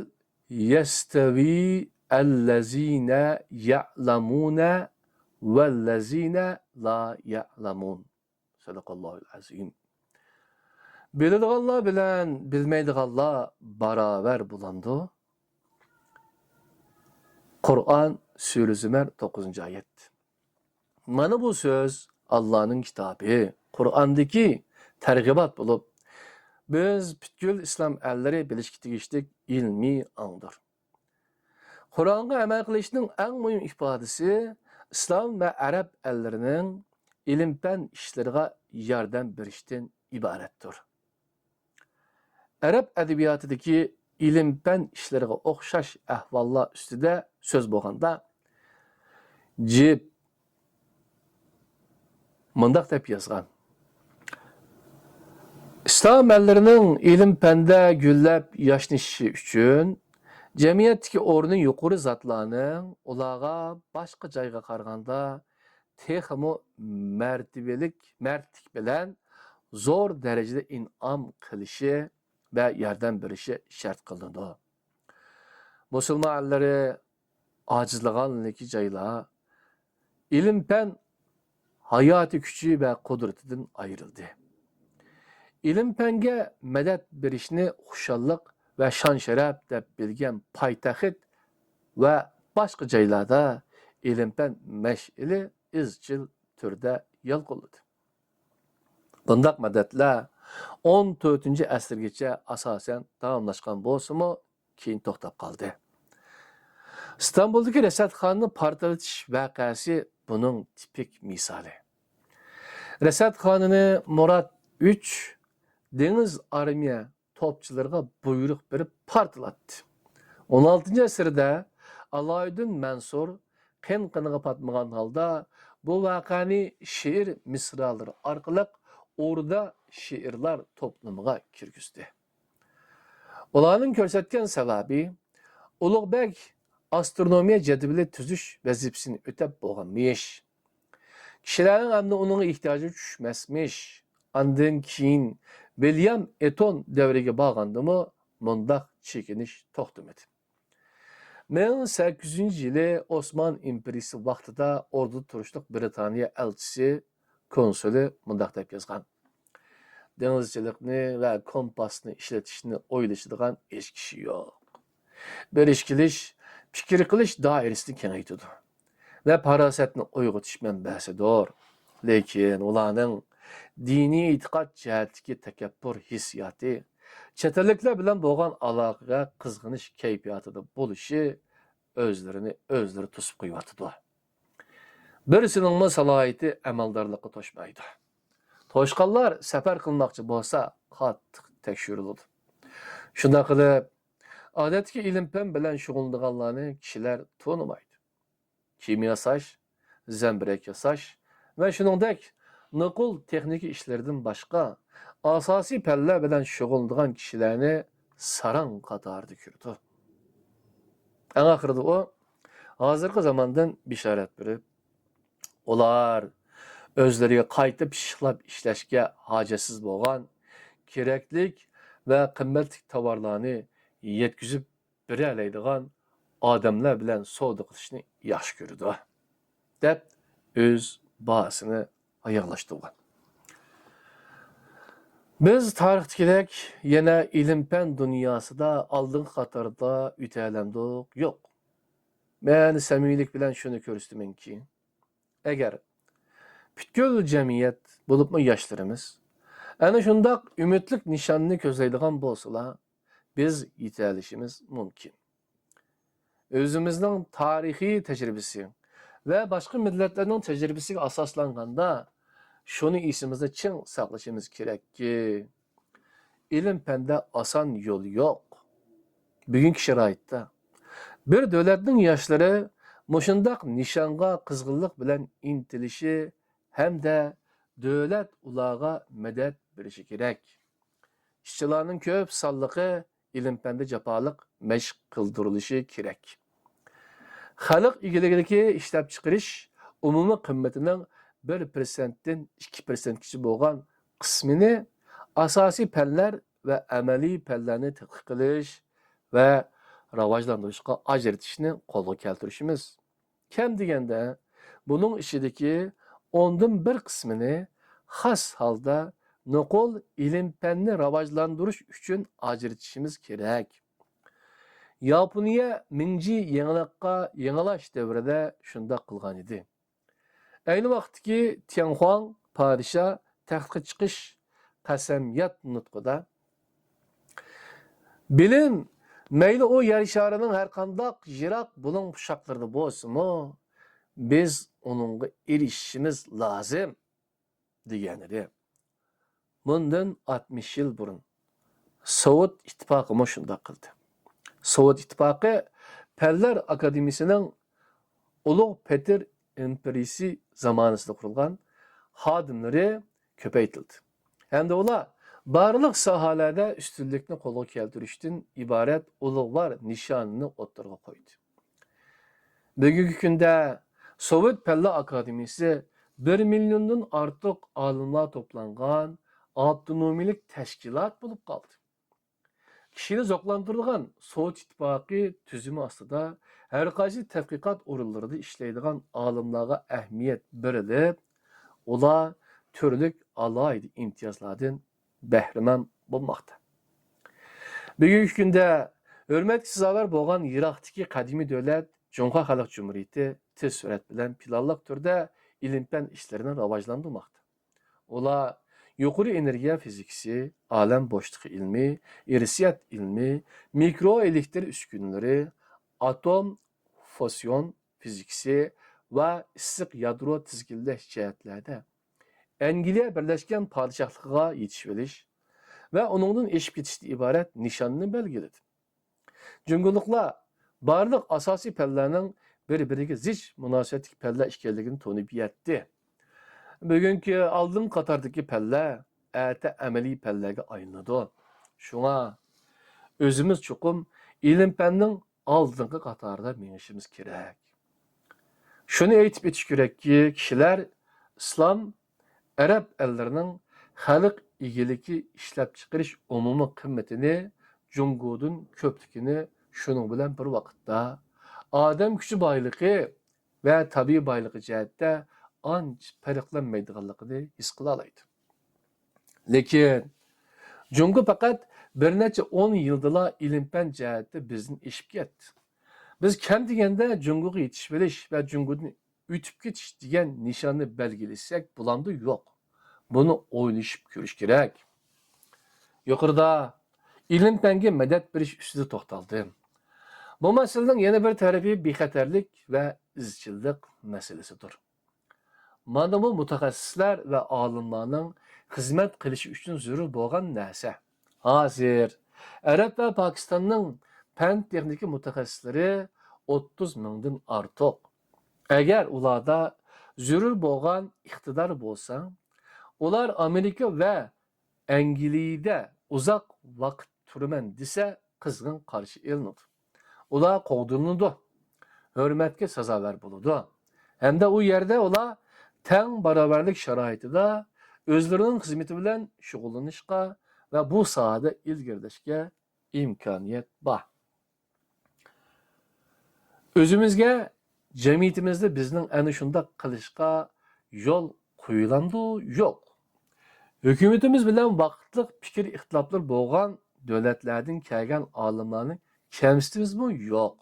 يەستەۋى ئەللەزىنە يەئلەمۇنە ۋەللەزىنە لا يەئلەمۇن. سەدەقەللاھۇل ئەزىم. بىلىدىغانلار بىلەن بىلمەيدىغانلار باراۋەر بولامدۇ؟ قۇرئان، سۈرە زۇمەر، توققۇزىنچى ئايەت. مانا بۇ سۆز ئاللانىڭ كىتابى، قۇرئاندىكى تەرغىبات بولۇپ، بىز پۈتكۈل ئىسلام ئەللىرى بىلىشكە تېگىشلىك ئىلمىي ئاڭدۇر. قۇرئانغا ئەمەل قىلىشنىڭ ئەڭ مۇھىم ئىپادىسى ئىسلام ۋە ئەرەب ئەللىرىنىڭ ئىلىم-پەن ئىشلىرىغا ياردەم بېرىشتىن ئىبارەتتۇر. ئەرەب ئەدەبىياتىدىكى ئىلىم-پەن ئىشلىرىغا ئوخشاش ئەھۋاللار ئۈستىدە سۆز بولغاندا، جىپ مۇنداق دەپ يازغان: ئىسلام ئەللىرىنىڭ ئىلىم-پەندە گۈللەپ ياشنىشىشى ئۈچۈن، جەمئىيەتتىكى ئورنى يۇقىرى زاتلارنىڭ ئۇلارغا باشقا جايغا قارىغاندا تېخىمۇ مەرتىۋىلىك، مەردلىك بىلەن زور دەرىجىدە ئىنئام قىلىشى ۋە ياردەم بېرىشى شەرت قىلىنىدۇ. مۇسۇلمان ئەللىرى ئاجىزلىغانلىكى جايلار ئىلىم-پەن ھاياتىي كۈچى ۋە قۇدرىتىدىن ئايرىلدى. ئىلىم-پەنگە مەدەت بېرىشنى خۇشاللىق ۋە شان-شەرەپ دەپ بىلگەن پايتەخت ۋە باشقا جايلاردا ئىلىم-پەن مەشئىلى ئىزچىل تۈردە يالقۇنلىدى. بۇنداق مەدەتلەر ئون تۆتىنچى ئەسىرگىچە ئاساسەن داۋاملاشقان بولسىمۇ، كېيىن توختاپ قالدى. ئىستانبۇلدىكى رەسەتخانىنى پارتلىتىش ۋەقەسى بۇنىڭ تىپىك مىسالى. رەسەتخانىنى مۇرات ئۈچ دېڭىز ئارمىيە توپچىلىرىغا بۇيرۇق بېرىپ پارتلاتتى. ئون ئالتىنچى ئەسىردە ئالاۋۇددىن مەنسۇر قېن-قېنىغا پاتمىغان ھالدا بۇ ۋەقەنى شېئىر مىسرالىرى ئارقىلىق ئوردا شېئىرلار توپلىمىغا كىرگۈزدى. ئۇلارنىڭ كۆرسەتكەن سەۋەبى، ئۇلۇغبەگ ئاسترونومىيە جەدۋىلى تۈزۈش ۋەزىپىسىنى ئۆتەپ بولغانمىش. كىشىلەرنىڭ ئەمدى ئۇنىڭغا ئېھتىياجى چۈشمەسمىش. ئاندىن كېيىن ۋىليام ئېتون دەۋرىگە بارغاندىمۇ مۇنداق چېكىنىش توختىمىدى. مىڭ سەككىز يۈزىنچى يىلى ئوسمان ئىمپېرىيىسى ۋاقتىدا ئوردىدا تۇرۇشلۇق برىتانىيە ئەلچىسى، كونسۇلى مۇنداق دەپ يازغان: دېڭىزچىلىقنى ۋە كومپاسنى ئىشلىتىشنى ئويلىشىدىغان ھېچ كىشى يوق. بېرىش-كېلىش پىكىر قىلىش دائىرىسىنى كېڭەيتىدۇ ۋە پاراسەتنى ئويغىتىش مەنبەسىدۇر. لېكىن ئۇلارنىڭ دىنىي ئېتىقاد جەھەتتىكى تەكەببۇر ھېسسىياتى، چەت ئەللىكلەر بىلەن بولغان ئالاقىگە قىزغىنىش كەيپىياتىدا بولۇشى ئۆزلىرىنى ئۆزلىرى توسۇپ قويۇۋاتىدۇ. بىرسىنىڭمۇ سالاھىيىتى ئەمەلدارلىققا توشمايدۇ. توشقانلار سەپەر قىلماقچى بولسا قاتتىق تەكشۈرۈلىدۇ. شۇنداق قىلىپ، ئادەتتىكى ئىلىم-پەن بىلەن شۇغۇللىنىدىغانلارنى كىشىلەر تونۇمايدۇ. كىيىم ياساش، زەمبىرەك ياساش ۋە شۇنىڭدەك نوقۇل تېخنىكا ئىشلىرىدىن باشقا، ئاساسىي پەنلەر بىلەن شۇغۇللىنىدىغان كىشىلەرنى ساراڭ قاتارىدا كۆرىدۇ. ئەڭ ئاخىرىدا ئۇ ھازىرقى زاماندىن بېشارەت بېرىپ، ئۇلار ئۆزلىرىگە قايتا پىششىقلاپ ئىشلەشكە ھاجەتسىز بولغان كېرەكلىك ۋە قىممەتلىك تاۋارلارنى يەتكۈزۈپ بېرەلەيدىغان ئادەملەر بىلەن سودا قىلىشنى ياخشى كۆرىدۇ، دەپ ئۆز باھاسىنى ئاياغلاشتۇرغان. بىز تارىختىكىدەك يەنە ئىلىم-پەن دۇنياسىدا ئالدىنقى قاتاردا ئۆتەلەمدۇق؟ يوق. مەن سەمىمىيلىك بىلەن شۇنى كۆرسىتىمەنكى، ئەگەر پۈتكۈل جەمئىيەت، بولۇپمۇ ياشلىرىمىز ئەنە شۇنداق ئۈمىدلىك نىشاننى كۆزلەيدىغان بولسىلا، بىز يېتەلىشىمىز مۇمكىن. ئۆزىمىزنىڭ تارىخىي تەجرىبىسى ۋە باشقا مىللەتلەرنىڭ تەجرىبىسىگە ئاساسلانغاندا، شۇنى ئېسىمىزدە چىڭ ساقلىشىمىز كېرەككى، ئىلىم-پەندە ئاسان يول يوق. بۈگۈنكى شارائىتتا بىر دۆلەتنىڭ ياشلىرى مۇشۇنداق نىشانغا قىزغىنلىق بىلەن ئىنتىلىشى ھەمدە دۆلەت ئۇلارغا مەدەت بېرىشى كېرەك. ئىشچىلارنىڭ كۆپ سانلىقى ئىلىم-پەندە جاپالىق مەشىق قىلدۇرۇلۇشى كېرەك. خەلق ئىگىلىكىدىكى ئىشلەپچىقىرىش ئومۇمىي قىممىتىنىڭ بىر پىرسەنتتىن ئىككى پىرسەنتكىچە بولغان قىسمىنى ئاساسىي پەنلەر ۋە ئەمەلىي پەنلەرنى تەتقىق قىلىش ۋە راۋاجلاندۇرۇشقا ئاجرىتىشنى قولغا كەلتۈرۈشىمىز. كەم دېگەندە، بۇنىڭ ئىچىدىكى ئوندىن بىر قىسمىنى خاس ھالدا نوقۇل ئىلىم-پەننى راۋاجلاندۇرۇش ئۈچۈن ئاجرىتىشىمىز كېرەك. ياپونىيە مىڭجى يېڭىلىققا يېڭىلاش دەۋرىدە شۇنداق قىلغان ئىدى. ئەينى ۋاقىتتىكى تيەنخۇاڭ پادىشاھ تەختكە چىقىش قەسەمياد نۇتقىدا، بىلىم، مەيلى ئۇ يەر شارىنىڭ ھەرقانداق يىراق بۇلۇڭ-پۇشاقلىرىدا بولسىمۇ، بىز ئۇنىڭغا ئېرىشىشىمىز لازىم، دېگەنىدى. مۇندىن ئاتمىش يىل بۇرۇن سوۋېت ئىتتىپاقىمۇ شۇنداق قىلدى. سوۋېت ئىتتىپاقى پەنلەر ئاكادېمىيىسىنىڭ ئۇلۇغ پېتىر ئىمپېرىيىسى زامانىسىدا قۇرۇلغان خادىملىرى كۆپەيتىلدى. ھەمدە ئۇلار بارلىق ساھەلەردە ئۈستۈنلۈكنى قولغا كەلتۈرۈشتىن ئىبارەت ئۇلۇغۋار نىشانىنى ئوتتۇرىغا قويدى. بۈگۈنكى كۈندە سوۋېت پەنلەر ئاكادېمىيىسى بىر مىليوندىن ئارتۇق ئالىملار توپلانغان ئاپتونومىيلىك تەشكىلات بولۇپ قالدى. كىشىنى زوقلاندۇرىدىغان سوۋېت ئىتتىپاقى تۈزۈمى ئاستىدا ھەرقايسى تەتقىقات ئورۇنلىرىدا ئىشلەيدىغان ئالىملارغا ئەھمىيەت بېرىلىپ، ئۇلار تۈرلۈك ئالاھىدە ئىمتىيازلاردىن بەھرىمەن بولماقتا. بۈگۈنكى كۈندە ھۆرمەتكە سازاۋەر بولغان يىراقتىكى قەدىمىي دۆلەت جۇڭخۇا خەلق جۇمھۇرىيىتى تېز سۈرئەت بىلەن پىلانلىق تۈردە ئىلىم-پەن ئىشلىرىنى راۋاجلاندۇرماقتا. ئۇلار يۇقىرى ئېنېرگىيە فىزىكىسى، ئالەم بوشلۇقى ئىلمى، ئىرسىيەت ئىلمى، مىكرو ئېلېكتر ئۈسكۈنىلىرى، ئاتوم فۇزىيون فىزىكىسى ۋە ئىسسىق يادرو تىزگىنلەش جەھەتلەردە ئەنگلىيە بىرلەشكەن پادىشاھلىقىغا يېتىشىۋېلىش ۋە ئۇنىڭدىن ئېشىپ كېتىشتىن ئىبارەت نىشاننى بەلگىلىدى. جۇڭگولۇقلار بارلىق ئاساسىي پەنلەرنىڭ بىر-بىرىگە زىچ مۇناسىۋەتلىك پەنلەر ئىكەنلىكىنى تونۇپ يەتتى. بۈگۈنكى ئالدىنقى قاتاردىكى پەنلەر ئەتە ئەمەلىي پەنلەرگە ئايلىنىدۇ. شۇڭا ئۆزىمىز چوقۇم ئىلىم-پەننىڭ ئالدىنقى قاتاردا مېڭىشىمىز كېرەك. شۇنى ئېيتىپ ئۆتۈش كېرەككى، كىشىلەر ئىسلام، ئەرەب ئەللىرىنىڭ خەلق ئىگىلىكى ئىشلەپچىقىرىش ئومۇمىي قىممىتىنى جۇڭگودىن كۆپلۈكىنى شۇنىڭ بىلەن بىر ۋاقىتتا ئادەم كۈچى بايلىقى ۋە تەبىئىي بايلىقى جەھەتتە ئانچە پەرقلەنمەيدىغانلىقىنى ھېس قىلالايدۇ. لېكىن جۇڭگو پەقەت بىر نەچچە ئون يىلدىلا ئىلىم-پەن جەھەتتە بىزدىن ئېشىپ كەتتى. بىز كەم دېگەندە جۇڭگوغا يېتىشىۋېلىش ۋە جۇڭگودىن ئۆتۈپ كېتىش دېگەن نىشاننى بەلگىلىسەك بولامدۇ يوق؟ بۇنى ئويلىشىپ كۆرۈش كېرەك. يۇقىرىدا ئىلىم-پەنگە مەدەت بېرىش ئۈستىدە توختالدىم. بۇ مەسىلىنىڭ يەنە بىر تەرىپى بىخەتەرلىك ۋە ئىزچىللىق مەسىلىسىدۇر. مانا بۇ مۇتەخەسسىسلەر ۋە ئالىملارنىڭ خىزمەت قىلىشى ئۈچۈن زۆرۈر بولغان نەرسە. ھازىر ئەرەب ۋە پاكىستاننىڭ پەن-تېخنىكا مۇتەخەسسىسلىرى ئوتتۇز مىڭدىن ئارتۇق. ئەگەر ئۇلاردا زۆرۈر بولغان ئىقتىدار بولسا، ئۇلار ئامېرىكا ۋە ئەنگلىيىدە ئۇزاق ۋاقىت تۇرىمەن دېسە، قىزغىن قارشى ئېلىنىدۇ. ئۇلار قوغدىلىنىدۇ، ھۆرمەتكە سازاۋەر بولىدۇ. ھەمدە ئۇ يەردە ئۇلار تەڭ باراۋەرلىك شارائىتىدا ئۆزلىرىنىڭ خىزمىتى بىلەن شۇغۇللىنىشقا ۋە بۇ ساھەدە ئىلگىرىلەشكە ئىمكانىيەت بار. ئۆزىمىزگە، جەمئىيىتىمىزدە بىزنىڭ ئەنە شۇنداق قىلىشقا يول قويۇلامدۇ؟ يوق. ھۆكۈمىتىمىز بىلەن ۋاقىتلىق پىكىر ئىختىلاپلىرى بولغان دۆلەتلەردىن كەلگەن ئالىملارنى كەمسىتىمىزمۇ؟ يوق.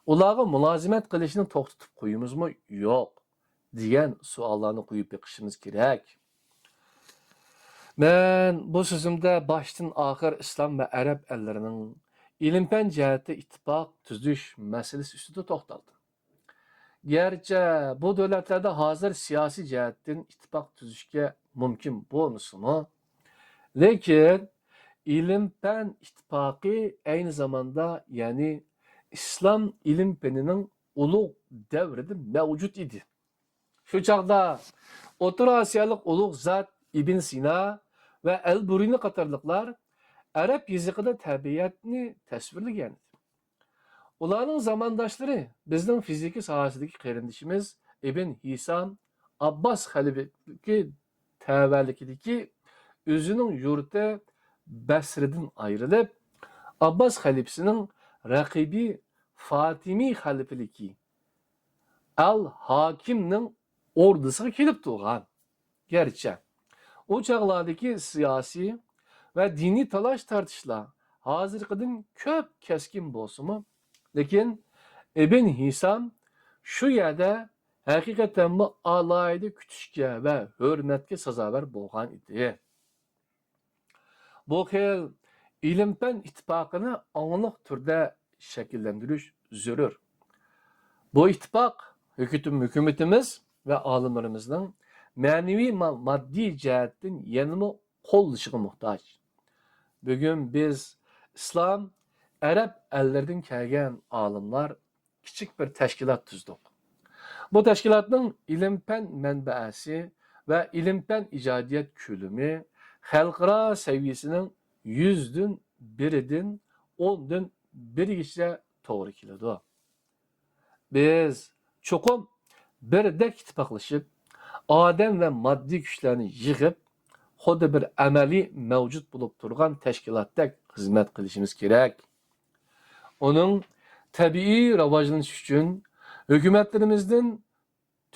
ئۇلارغا مۇلازىمەت قىلىشنى توختىتىپ قويىمىزمۇ؟ يوق، دېگەن سوئاللارنى قويۇپ بېقىشىمىز كېرەك. مەن بۇ سۆزۈمدە باشتىن ئاخىر ئىسلام ۋە ئەرەب ئەللىرىنىڭ ئىلىم-پەن جەھەتتە ئىتتىپاق تۈزۈش مەسىلىسى ئۈستىدە توختالدىم. گەرچە بۇ دۆلەتلەردە ھازىر سىياسىي جەھەتتىن ئىتتىپاق تۈزۈشكە مۇمكىن بولمىسىمۇ، لېكىن ئىلىم-پەن ئىتتىپاقى ئەينى زاماندا، يەنى ئىسلام ئىلىم پېنىنىڭ ئۇلۇغ دەۋرىدە مەۋجۇت ئىدى. شۇ چاغدا ئوتتۇرا ئاسىيالىق ئۇلۇغ زات ئىبن سىنا ۋە ئەل بۇرۇنى قاتارلىقلار ئەرەب يېزىقىدا تەبىئەتنى تەسۋىرلىگەن. ئۇلارنىڭ زامانداشلىرى بىزنىڭ فىزىكا ساھەسىدىكى قېرىندىشىمىز ئىبن ھىسام ئابباس خەلىپىدىكى تەۋەلىكىدىكى ئۆزىنىڭ يۇرتى بەسرىدىن ئايرىلىپ، ئابباس خەلىپىسىنىڭ رەقىبى فاتىمىي خەلىپىلىكى ئەل ھاكىمنىڭ ئوردىسىغا كېلىپ تۇرغان. گەرچە ئۇ چاغلاردىكى سىياسىي ۋە دىنىي تالاش-تارتىشلار ھازىرقىدىن كۆپ كەسكىن بولسىمۇ، لېكىن ئىبن ھىسام شۇ يەردە ھەقىقەتەنمۇ ئالاھىدە كۈتۈشكە ۋە ھۆرمەتكە سازاۋەر بولغان ئىدى. بۇ خىل ئىلىم-پەن ئىتتىپاقىنى ئاڭلىق تۈردە شەكىللەندۈرۈش زۆرۈر. بۇ ئىتتىپاق ھۆكۈتۈم-، ھۆكۈمىتىمىز ۋە ئالىملىرىمىزنىڭ مەنىۋى، ما-، ماددىي جەھەتتىن يەنىمۇ قوللىشىغا موھتاج. بۈگۈن بىز ئىسلام، ئەرەب ئەللىرىدىن كەلگەن ئالىملار كىچىك بىر تەشكىلات تۈزدۇق. بۇ تەشكىلاتنىڭ ئىلىم-پەن مەنبەسى ۋە ئىلىم-پەن ئىجادىيەت كۆلىمى خەلقئارا سەۋىيەسىنىڭ يۈزدىن بىرىدىن ئوندىن بىرىگىچە توغرا كېلىدۇ. بىز چوقۇم بىردەك ئىتتىپاقلىشىپ، ئادەم ۋە ماددىي كۈچلەرنى يىغىپ، خۇددى بىر ئەمەلىي مەۋجۇت بولۇپ تۇرغان تەشكىلاتتەك خىزمەت قىلىشىمىز كېرەك. ئۇنىڭ تەبىئىي راۋاجلىنىشى ئۈچۈن ھۆكۈمەتلىرىمىزدىن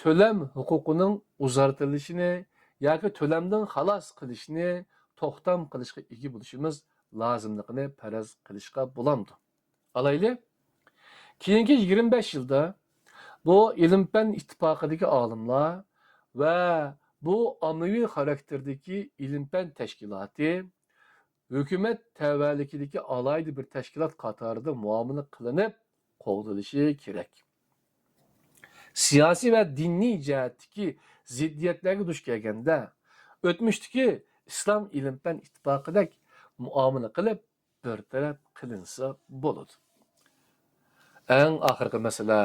تۆلەم ھوقۇقىنىڭ ئۇزارتىلىشىنى ياكى تۆلەمدىن خالاس قىلىشنى توختام قىلىشقا ئىگە بولۇشىمىز لازىملىقىنى پەرەز قىلىشقا بولامدۇ؟ ئالايلى، كېيىنكى يىگىرمە بەش يىلدا بۇ ئىلىم-پەن ئىتتىپاقىدىكى ئالىملار ۋە بۇ ئاممىۋى خاراكتېردىكى ئىلىم-پەن تەشكىلاتى ھۆكۈمەت تەۋەلىكىدىكى ئالاھىدە بىر تەشكىلات قاتارىدا مۇئامىلە قىلىنىپ قوغدىلىشى كېرەك. سىياسىي ۋە دىنىي جەھەتتىكى زىددىيەتلەرگە دۇچ كەلگەندە، ئۆتمۈشتىكى ئىسلام ئىلىم-پەن ئىتتىپاقىدەك مۇئامىلە قىلىپ، بىر تەرەپ قىلىنسا بولىدۇ. ئەڭ ئاخىرقى مەسىلە،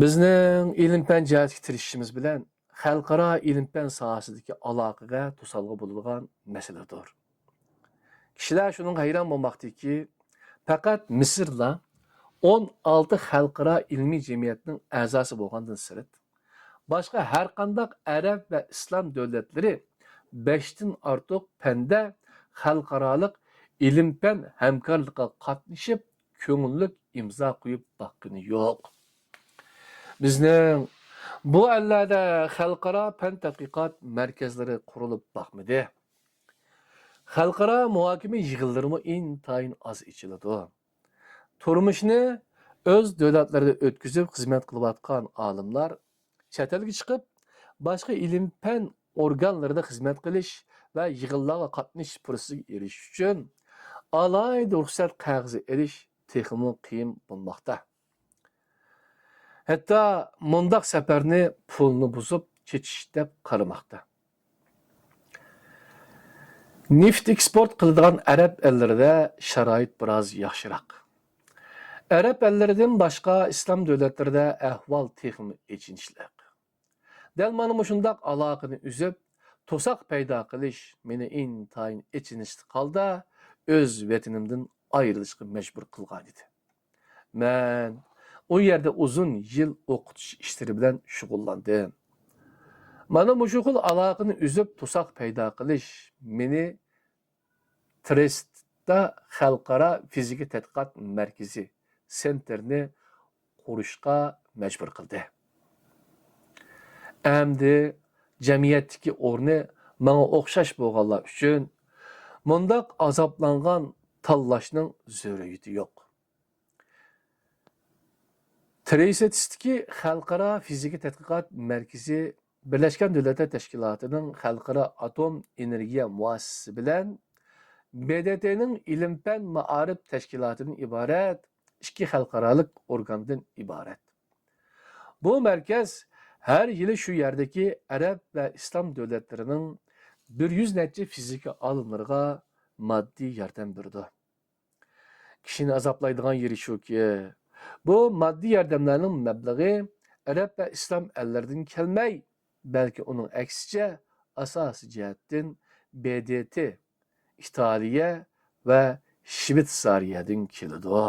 بىزنىڭ ئىلىم-پەن جەھەتتىكى تىرىشىشىمىز بىلەن خەلقئارا ئىلىم-پەن ساھەسىدىكى ئالاقىگە توسالغۇ بولىدىغان مەسىلىدۇر. كىشىلەر شۇنىڭغا ھەيران بولماقتىكى، پەقەت مىسىرلا ئون ئالتە خەلقئارا ئىلمىي جەمئىيەتنىڭ ئەزاسى بولغاندىن سىرت، باشقا ھەرقانداق ئەرەب ۋە ئىسلام دۆلەتلىرى بەشتىن ئارتۇق پەندە خەلقئارالىق ئىلىم-پەن ھەمكارلىقىغا قاتنىشىپ، كۆڭۈللۈك ئىمزا قويۇپ باققىنى يوق. بىزنىڭ بۇ ئەللەردە خەلقئارا پەن تەتقىقات مەركەزلىرى قۇرۇلۇپ باقمىدى. خەلقئارا مۇھاكىمە يىغىنلىرىمۇ ئىنتايىن ئاز ئېچىلىدۇ. تۇرمۇشنى ئۆز دۆلەتلىرىدە ئۆتكۈزۈپ خىزمەت قىلىۋاتقان ئالىملار چەت ئەلگە چىقىپ، باشقا ئىلىم-پەن ئورگانلىرىدا خىزمەت قىلىش ۋە يىغىنلارغا قاتنىشىش پۇرسىتىگە ئېرىشىش ئۈچۈن ئالاھىدە رۇخسەت قەغىزى ئېلىش تېخىمۇ قىيىن بولماقتا. ھەتتا مۇنداق سەپەرنى پۇلنى بۇزۇپ چېچىش دەپ قارىماقتا. نېفىت ئېكسپورت قىلىدىغان ئەرەب ئەللىرىدە شارائىت بىراز ياخشىراق. ئەرەب ئەللىرىدىن باشقا ئىسلام دۆلەتلىرىدە ئەھۋال تېخىمۇ ئېچىنىشلىق. دەل مانا مۇشۇنداق ئالاقىنى ئۈزۈپ، توساق پەيدا قىلىش مېنى ئىنتايىن ئېچىنىشلىق ھالدا ئۆز ۋەتىنىمدىن ئايرىلىشقا مەجبۇر قىلغانىدى. مەن ئۇ يەردە ئۇزۇن يىل ئوقۇتۇش ئىشلىرى بىلەن شۇغۇللاندىم. مانا مۇشۇ خىل ئالاقىنى ئۈزۈپ توساق پەيدا قىلىش مېنى ترىستتا خەلقئارا فىزىكا تەتقىقات مەركىزى، سېنتىرنى قۇرۇشقا مەجبۇر قىلدى. ئەمدى جەمئىيەتتىكى ئورنى ماڭا ئوخشاش بولغانلار ئۈچۈن مۇنداق ئازابلانغان تاللاشنىڭ زۆرۈرىيىتى يوق. ترىستتىكى خەلقئارا فىزىكا تەتقىقات مەركىزى بىرلەشكەن دۆلەتلەر تەشكىلاتىنىڭ خەلقئارا ئاتوم ئېنېرگىيە مۇئەسسىسىسى بىلەن ب د ت نىڭ ئىلىم-پەن مائارىپ تەشكىلاتىدىن ئىبارەت ئىككى خەلقئارالىق ئورگاندىن ئىبارەت. بۇ مەركەز ھەر يىلى شۇ يەردىكى ئەرەب ۋە ئىسلام دۆلەتلىرىنىڭ بىر يۈز نەچچە فىزىكا ئالىملىرىغا ماددىي ياردەم بېرىدۇ. كىشىنى ئازابلايدىغان يېرى شۇكى، بۇ ماددىي ياردەملەرنىڭ مەبلىغى ئەرەب ۋە ئىسلام ئەللىرىدىن كەلمەي، بەلكى ئۇنىڭ ئەكسىچە ئاساسىي جەھەتتىن ب د ت، ئىتالىيە ۋە شۋېتسارىيەدىن كېلىدۇ.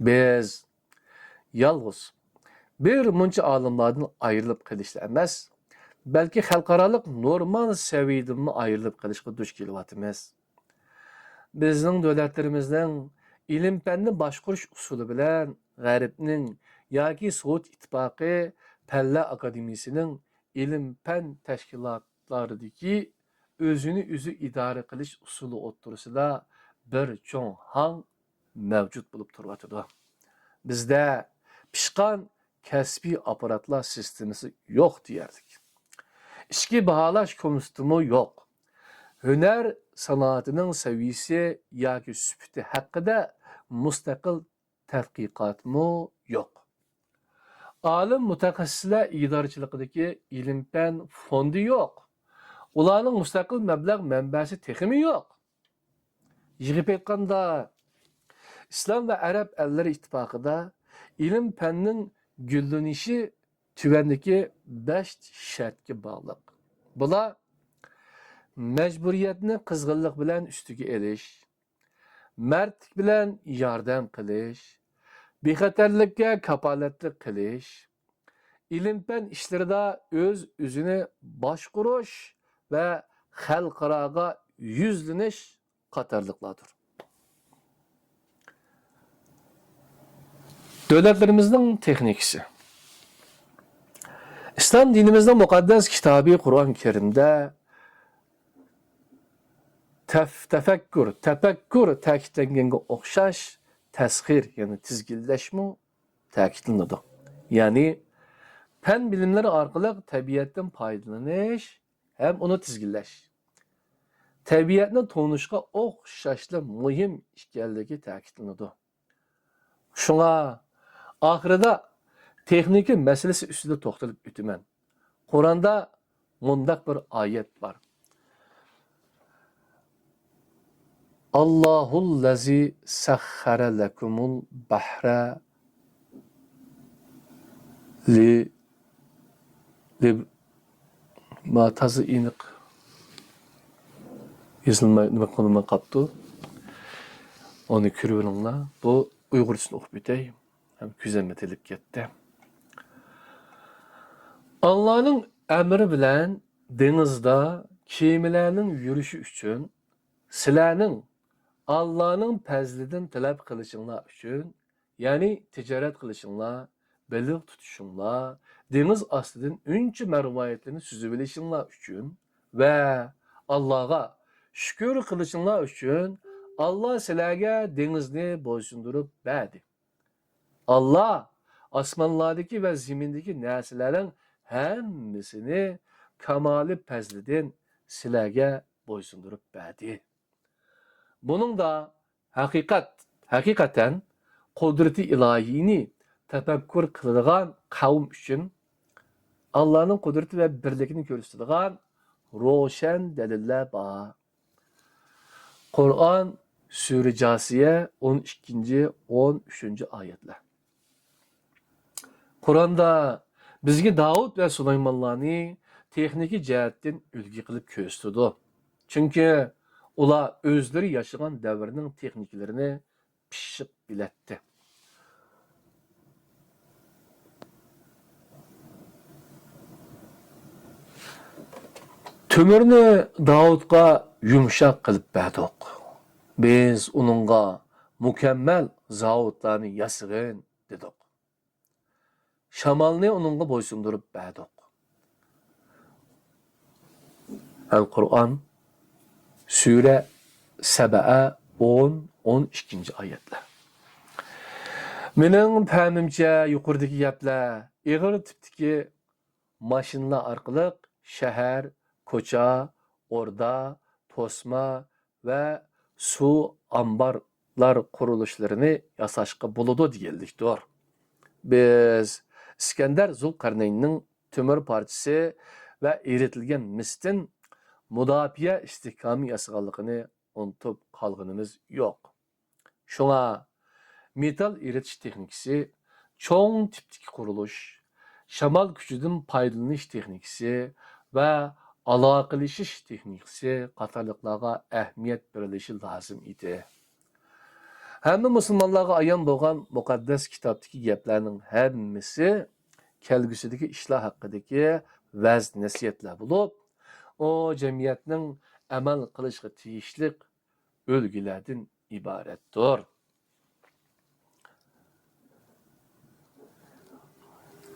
بىز يالغۇز بىر مۇنچە ئالىملاردىن ئايرىلىپ قېلىشلا ئەمەس، بەلكى خەلقئارالىق نورمال سەۋىيەدىنمۇ ئايرىلىپ قېلىشقا دۇچ كېلىۋاتىمىز. بىزنىڭ دۆلەتلىرىمىزنىڭ ئىلىم-پەننى باشقۇرۇش ئۇسۇلى بىلەن غەربنىڭ ياكى سوۋېت ئىتتىپاقى پەنلەر ئاكادېمىيىسىنىڭ ئىلىم-پەن تەشكىلاتلاردىكى ئۆزىنى ئۆزى ئىدارە قىلىش ئۇسۇلى ئوتتۇرىسىدا بىر چوڭ ھاڭ مەۋجۇت بولۇپ تۇرۇۋاتىدۇ. بىزدە پىشقان كەسپىي ئاپپاراتلار سىستېمىسى يوق دېيەرلىك. ئىچكى باھالاش كومىتېتىمۇ يوق. ھۈنەر سانائىتىنىڭ سەۋىيىسى ياكى سۈپىتى ھەققىدە مۇستەقىل تەتقىقاتمۇ يوق. ئالىم مۇتەخەسسىسلەر ئىدارىچىلىقىدىكى ئىلىم-پەن فوندى يوق. ئۇلارنىڭ مۇستەقىل مەبلەغ مەنبەسى تېخىمۇ يوق. يىغىپ ئېيتقاندا، ئىسلام ۋە ئەرەب ئەللىرى ئىتتىپاقىدا ئىلىم-پەننىڭ گۈللىنىشى تۆۋەندىكى بەش شەرتكە باغلىق. بۇلار مەجبۇرىيەتنى قىزغىنلىق بىلەن ئۈستىگە ئېلىش، مەردلىك بىلەن ياردەم قىلىش، بىخەتەرلىككە كاپالەتلىك قىلىش، ئىلىم-پەن ئىشلىرىدا ئۆز-ئۆزىنى باشقۇرۇش ۋە خەلقئاراغا يۈزلىنىش قاتارلىقلاردۇر. دۆلەتلىرىمىزنىڭ تېخنىكىسى. ئىسلام دىنىمىزنىڭ مۇقەددەس كىتابى قۇرئان كەرىمدە تەف-، تەپەككۇر، تەپەككۇر تەكىتلەنگەنگە ئوخشاش تەسخىر، يەنى تىزگىنلەشمۇ تەكىتلىنىدۇ. يەنى پەن بىلىملىرى ئارقىلىق تەبىئەتتىن پايدىلىنىش ھەم ئۇنى تىزگىنلەش تەبىئەتنى تونۇشقا ئوخشاشلا مۇھىم ئىكەنلىكى تەكىتلىنىدۇ. شۇڭا ئاخىرىدا تېخنىكا مەسىلىسى ئۈستىدە توختىلىپ ئۆتىمەن. قۇرئاندا مۇنداق بىر ئايەت بار. «ئاللاھۇللەزى سەخخەرە لەكۇمۇل بەھرە لى، لى»، ما تازا ئېنىق يېزىلماي، نېمە قىلماي قاپتۇ. ئۇنى كۆرۈۋېلىڭلار. بۇ ئۇيغۇرچىسىنى ئوقۇپ ئۆتەي. ھەم كۆزەممە تېلىپ كەتتى. ئاللانىڭ ئەمرى بىلەن دېڭىزدا كېمىلەرنىڭ يۈرۈشى ئۈچۈن سىلەرنىڭ ئاللانىڭ پەزلىدىن تەلەپ قىلىشىڭلار ئۈچۈن، يەنى تىجارەت قىلىشىڭلار، بېلىق تۇتۇشۇڭلار، دېڭىز ئاستىدىن ئۈنچە مەرۋايىتلىرىنى سۈزۈۋېلىشىڭلار ئۈچۈن ۋە ئاللاغا شۈكۈر قىلىشىڭلار ئۈچۈن ئاللا سىلەرگە دېڭىزنى بويسۇندۇرۇپ بەردى. ئاللا ئاسمانلاردىكى ۋە زېمىندىكى نەرسىلەرنىڭ ھەممىسىنى كامالى پەزلىدىن سىلەرگە بويسۇندۇرۇپ بەردى. بۇنىڭدا ھەقىقەت، ھەقىقەتەن قۇدرىتى ئىلاھىينى تەپەككۇر قىلىدىغان قەۋم ئۈچۈن ئاللانىڭ قۇدرىتى ۋە بىرلىكىنى كۆرسىتىدىغان روشەن دەلىللەر بار. قۇرئان، سۈرە جاسىيە، ئون ئىككىنچى، ئون ئۈچىنچى ئايەتلەر. قۇرئاندا بىزگە داۋۇت ۋە سۇلايمانلارنى تېخنىكا جەھەتتىن ئۈلگە قىلىپ كۆرسىتىدۇ. چۈنكى ئۇلار ئۆزلىرى ياشىغان دەۋرنىڭ تېخنىكىلىرىنى پىششىق بىلەتتى. تۆمۈرنى داۋۇتقا يۇمشاق قىلىپ بەردۇق. بىز ئۇنىڭغا مۇكەممەل زاۋۇتلارنى ياسىغىن دېدۇق. شامالنى ئۇنىڭغا بويسۇندۇرۇپ بەردۇق. ئەل قۇرئان، سۈرە سەبەئە، ئون، ئون ئىككىنچى ئايەتلەر. مېنىڭ پەمىمچە يۇقىرىدىكى گەپلەر ئېغىر تىپتىكى ماشىنىلار ئارقىلىق شەھەر، كوچا، ئوردا، توسما ۋە سۇ ئامبارلار قۇرۇلۇشلىرىنى ياساشقا بولىدۇ دېگەنلىكتۇر. بىز ئىسكەندەر زۇلقەرنەيننىڭ تۆمۈر پارچىسى ۋە ئېرىتىلگەن مىستىن مۇداپىئە ئىستىھكامى ياسىغانلىقىنى ئۇنتۇپ قالغىنىمىز يوق. شۇڭا مېتال ئېرىتىش تېخنىكىسى، چوڭ تىپتىكى قۇرۇلۇش، شامال كۈچىدىن پايدىلىنىش تېخنىكىسى ۋە ئالاقىلىشىش تېخنىكىسى قاتارلىقلارغا ئەھمىيەت بېرىلىشى لازىم ئىدى. ھەممە مۇسۇلمانلارغا ئايان بولغان مۇقەددەس كىتابتىكى گەپلەرنىڭ ھەممىسى كەلگۈسىدىكى ئىشلار ھەققىدىكى ۋەز-نەسىھەتلەر بولۇپ، ئۇ جەمئىيەتنىڭ ئەمەل قىلىشقا تېگىشلىك ئۈلگىلەردىن ئىبارەتتۇر.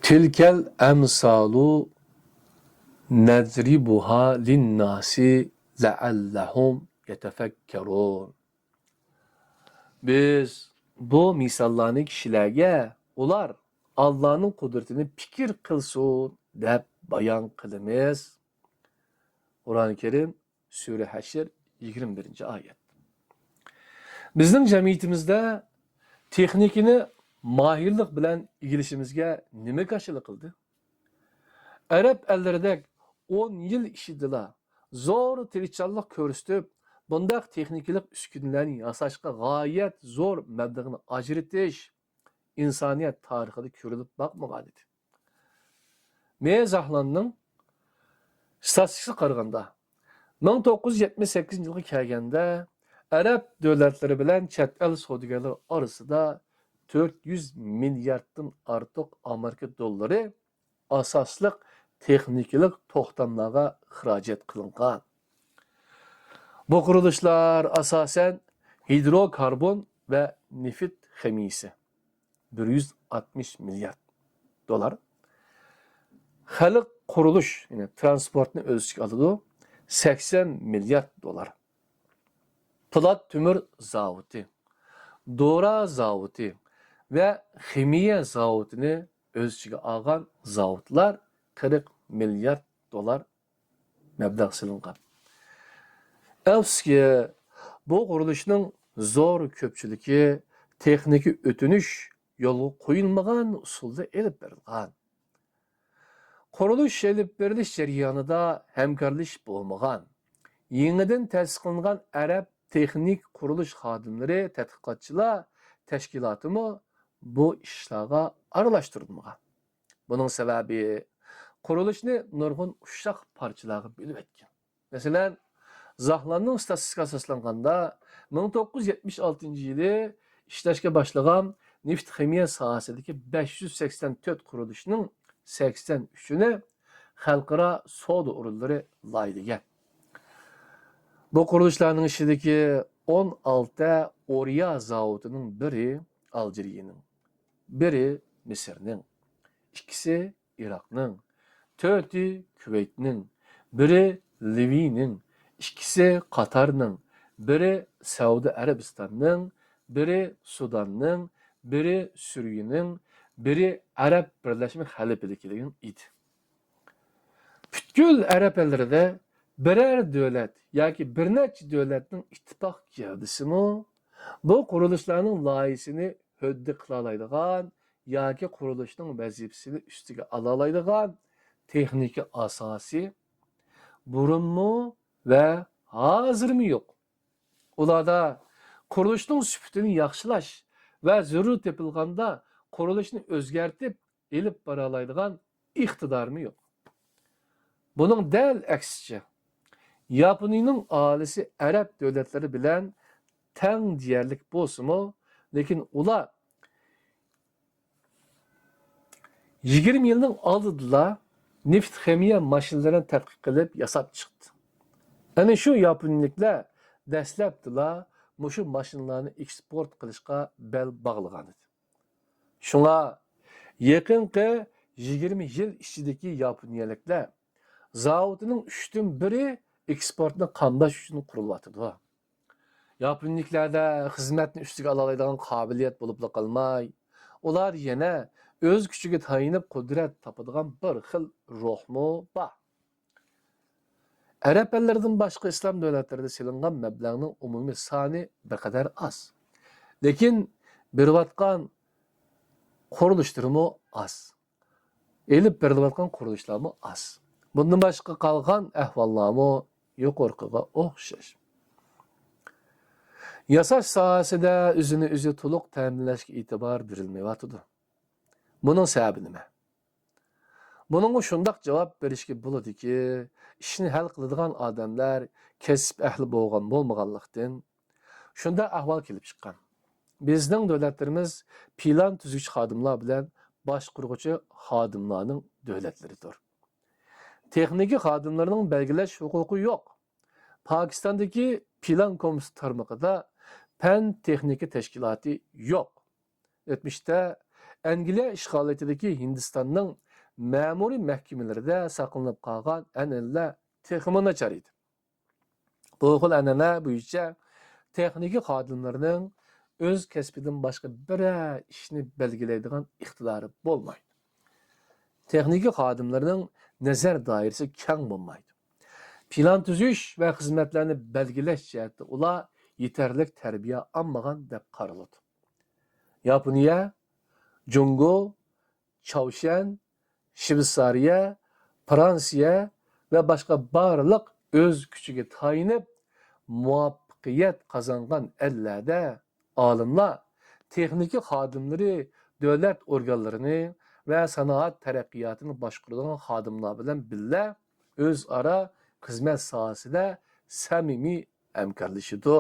تىلكەل ئەمسالۇ نەزرىبۇھا لىنناسى لەئەللەھۇم يەتەفەككەرۇن. بىز بۇ مىساللارنى كىشىلەرگە، ئۇلار ئاللانىڭ قۇدرىتىنى پىكىر قىلسۇن، دەپ بايان قىلىمىز. قۇرئان كەرىم، سۈرە ھەشر، يىگىرمە بىرىنچى ئايەت. بىزنىڭ جەمئىيىتىمىزدە تېخنىكىنى ماھىرلىق بىلەن ئىگىلىشىمىزگە نېمە كاشىلا قىلدى؟ ئەرەب ئەللىرىدەك ئون يىل ئىچىدىلا زور تىرىشچانلىق كۆرسىتىپ، بۇنداق تېخنىكىلىق ئۈسكۈنىلەرنى ياساشقا غايەت زور مەبلەغنى ئاجرىتىش ئىنسانىيەت تارىخىدا كۆرۈلۈپ باقمىغانىدى. مې زاھلاننىڭ ستاتىستىكىسىغا قارىغاندا، مىڭ توققۇز يۈز يەتمىش سەككىزىنچى يىلغا كەلگەندە، ئەرەب دۆلەتلىرى بىلەن چەت ئەل سودىگەرلىرى ئارىسىدا تۆت يۈز مىلياردتىن ئارتۇق ئامېرىكا دوللىرى ئاساسلىق تېخنىكىلىق توختاملارغا خىراجەت قىلىنغان. بۇ قۇرۇلۇشلار ئاساسەن ھىدروكاربون ۋە نېفىت خىمىيىسى، بىر يۈز ئاتمىش مىليارد دوللار. خەلق قۇرۇلۇش، يەنى ترانسپورتنى ئۆز ئىچىگە ئالىدۇ، سەكسەن مىليارد دوللار. پولات تۆمۈر زاۋۇتى، دورا زاۋۇتى ۋە خىمىيە زاۋۇتىنى ئۆز ئىچىگە ئالغان زاۋۇتلار قىرىق مىليارد دوللار مەبلەغ سېلىنغان. ئەپسۇسكى، بۇ قۇرۇلۇشنىڭ زور كۆپچىلىكى تېخنىكا ئۆتۈنۈش يولغا قويۇلمىغان ئۇسۇلدا ئېلىپ بېرىلغان. قۇرۇلۇش ئېلىپ بېرىلىش جەريانىدا ھەمكارلىشىپ بولمىغان، يېڭىدىن تەسىس قىلىنغان ئەرەب تېخنىك قۇرۇلۇش خادىملىرى، تەتقىقاتچىلار تەشكىلاتىمۇ بۇ ئىشلارغا ئارىلاشتۇرۇلمىغان. بۇنىڭ سەۋەبى، قۇرۇلۇشنى نۇرغۇن ئۇششاق پارچىلارغا بۆلۈۋەتكەن. مەسىلەن، زاھلاننىڭ ستاتىستىكىسىغا ئاساسلانغاندا، مىڭ توققۇز يۈز يەتمىش ئالتىنچى يىلى ئىشلەشكە باشلىغان نېفىت خىمىيە ساھەسىدىكى بەش يۈز سەكسەن تۆت قۇرۇلۇشنىڭ سەكسەن ئۈچىنى خەلقئارا سودا ئورۇنلىرى لايىھەلىگەن. بۇ قۇرۇلۇشلارنىڭ ئىچىدىكى ئون ئالتە ئورىيا زاۋۇتىنىڭ بىرى ئالجىرىيىنىڭ، بىرى مىسىرنىڭ، ئىككىسى ئىراقنىڭ، تۆتى كۇۋەيتنىڭ، بىرى لىۋىينىڭ، ئىككىسى قاتارنىڭ، بىرى سەئۇدى ئەرەبىستاننىڭ، بىرى سۇداننىڭ، بىرى سۈرىيىنىڭ، بىرى ئەرەب بىرلەشمە خەلىپىلىكىنىڭ ئىدى. پۈتكۈل ئەرەب ئەللىرىدە بىرەر دۆلەت ياكى بىر نەچچە دۆلەتنىڭ ئىتتىپاق گەۋدىسىمۇ بۇ قۇرۇلۇشلارنىڭ لايىھىسىنى ھۆددە قىلالايدىغان ياكى قۇرۇلۇشنىڭ ۋەزىپىسىنى ئۈستىگە ئالالايدىغان تېخنىكا ئاساسى بۇرۇنمۇ ۋە ھازىرمۇ يوق. ئۇلاردا قۇرۇلۇشنىڭ سۈپىتىنى ياخشىلاش ۋە زۆرۈر تېپىلغاندا قۇرۇلۇشنى ئۆزگەرتىپ ئېلىپ بارالايدىغان ئىقتىدارمۇ يوق. بۇنىڭ دەل ئەكسىچە، ياپونىيىنىڭ ئاھالىسى ئەرەب دۆلەتلىرى بىلەن تەڭ دېيەرلىك بولسىمۇ، لېكىن ئۇلار يىگىرمە يىلنىڭ ئالدىدىلا نېفىت خىمىيە ماشىنىلىرىنى تەتقىق قىلىپ ياساپ چىقتى. ئەنە شۇ ياپونىيىلىكلەر دەسلەپتىلا مۇشۇ ماشىنىلارنى ئېكسپورت قىلىشقا بەل باغلىغان ئىدى. شۇڭا يېقىنقى يىگىرمە يىل ئىچىدىكى ياپونىيەلىكلەر زاۋۇتىنىڭ ئۈچتىن بىرى ئېكسپورتنى قامداش ئۈچۈن قۇرۇلۇۋاتىدۇ. ياپونىيىلىكلەردە خىزمەتنى ئۈستىگە ئالالايدىغان قابىلىيەت بولۇپلا قالماي، ئۇلاردا يەنە ئۆز كۈچىگە تايىنىپ قۇدرەت تاپىدىغان بىر خىل روھمۇ بار. ئەرەب ئەللىرىدىن باشقا ئىسلام دۆلەتلىرىدە سېلىنغان مەبلەغنىڭ ئومۇمىي سانى بىر قەدەر ئاز. لېكىن بېرىۋاتقان قۇرۇلۇشلىرىمۇ ئاز. ئېلىپ بېرىلىۋاتقان قۇرۇلۇشلارمۇ ئاز. بۇندىن باشقا قالغان ئەھۋاللارمۇ يۇقىرىقىغا ئوخشاش. ياساش ساھەسىدە ئۆزىنى ئۆزى تولۇق تەمىنلەشكە ئېتىبار بېرىلمەيۋاتىدۇ. بۇنىڭ سەۋەبى نېمە؟ بۇنىڭغا شۇنداق جاۋاب بېرىشكە بولىدۇكى، ئىشنى ھەل قىلىدىغان ئادەملەر كەسىپ ئەھلى بولغان بولمىغانلىقتىن، شۇنداق ئەھۋال كېلىپ چىققان. بىزنىڭ دۆلەتلىرىمىز پىلان تۈزگۈچى خادىملار بىلەن باشقۇرغۇچى خادىملارنىڭ دۆلەتلىرىدۇر. تېخنىكا خادىملىرىنىڭ بەلگىلەش ھوقۇقى يوق. پاكىستاندىكى پىلان كومىتېتى تارمىقىدا پەن تېخنىكا تەشكىلاتى يوق. ئۆتمۈشتە ئەنگلىيە ئىشغالىيىتىدىكى ھىندىستاننىڭ مەمۇرىي مەھكىمىلىرىدە ساقلىنىپ قالغان ئەنئەنىلەر تېخىمۇ ناچار ئىدى. بۇ خىل ئەنئەنە بويىچە تېخنىكا خادىملىرىنىڭ ئۆز كەسپىدىن باشقا بىرەر ئىشنى بەلگىلەيدىغان ئىقتىدارى بولمايدۇ. تېخنىكا خادىملىرىنىڭ نەزەر دائىرىسى كەڭ بولمايدۇ. پىلان تۈزۈش ۋە خىزمەتلەرنى بەلگىلەش جەھەتتە ئۇلار يېتەرلىك تەربىيە ئالمىغان دەپ قارىلىدۇ. ياپونىيە، جۇڭگو، چاۋشيەن، شۋېتسارىيە، فرانسىيە ۋە باشقا بارلىق ئۆز كۈچىگە تايىنىپ مۇۋەپپەقىيەت قازانغان ئەللەردە ئالىملار تېخنىكا خادىملىرى دۆلەت ئورگانلىرىنى ۋە سانائەت تەرەققىياتىنى باشقۇرىدىغان خادىملار بىلەن بىللە ئۆزئارا خىزمەت ساھەسىدە سەمىمىي ھەمكارلىشىدۇ،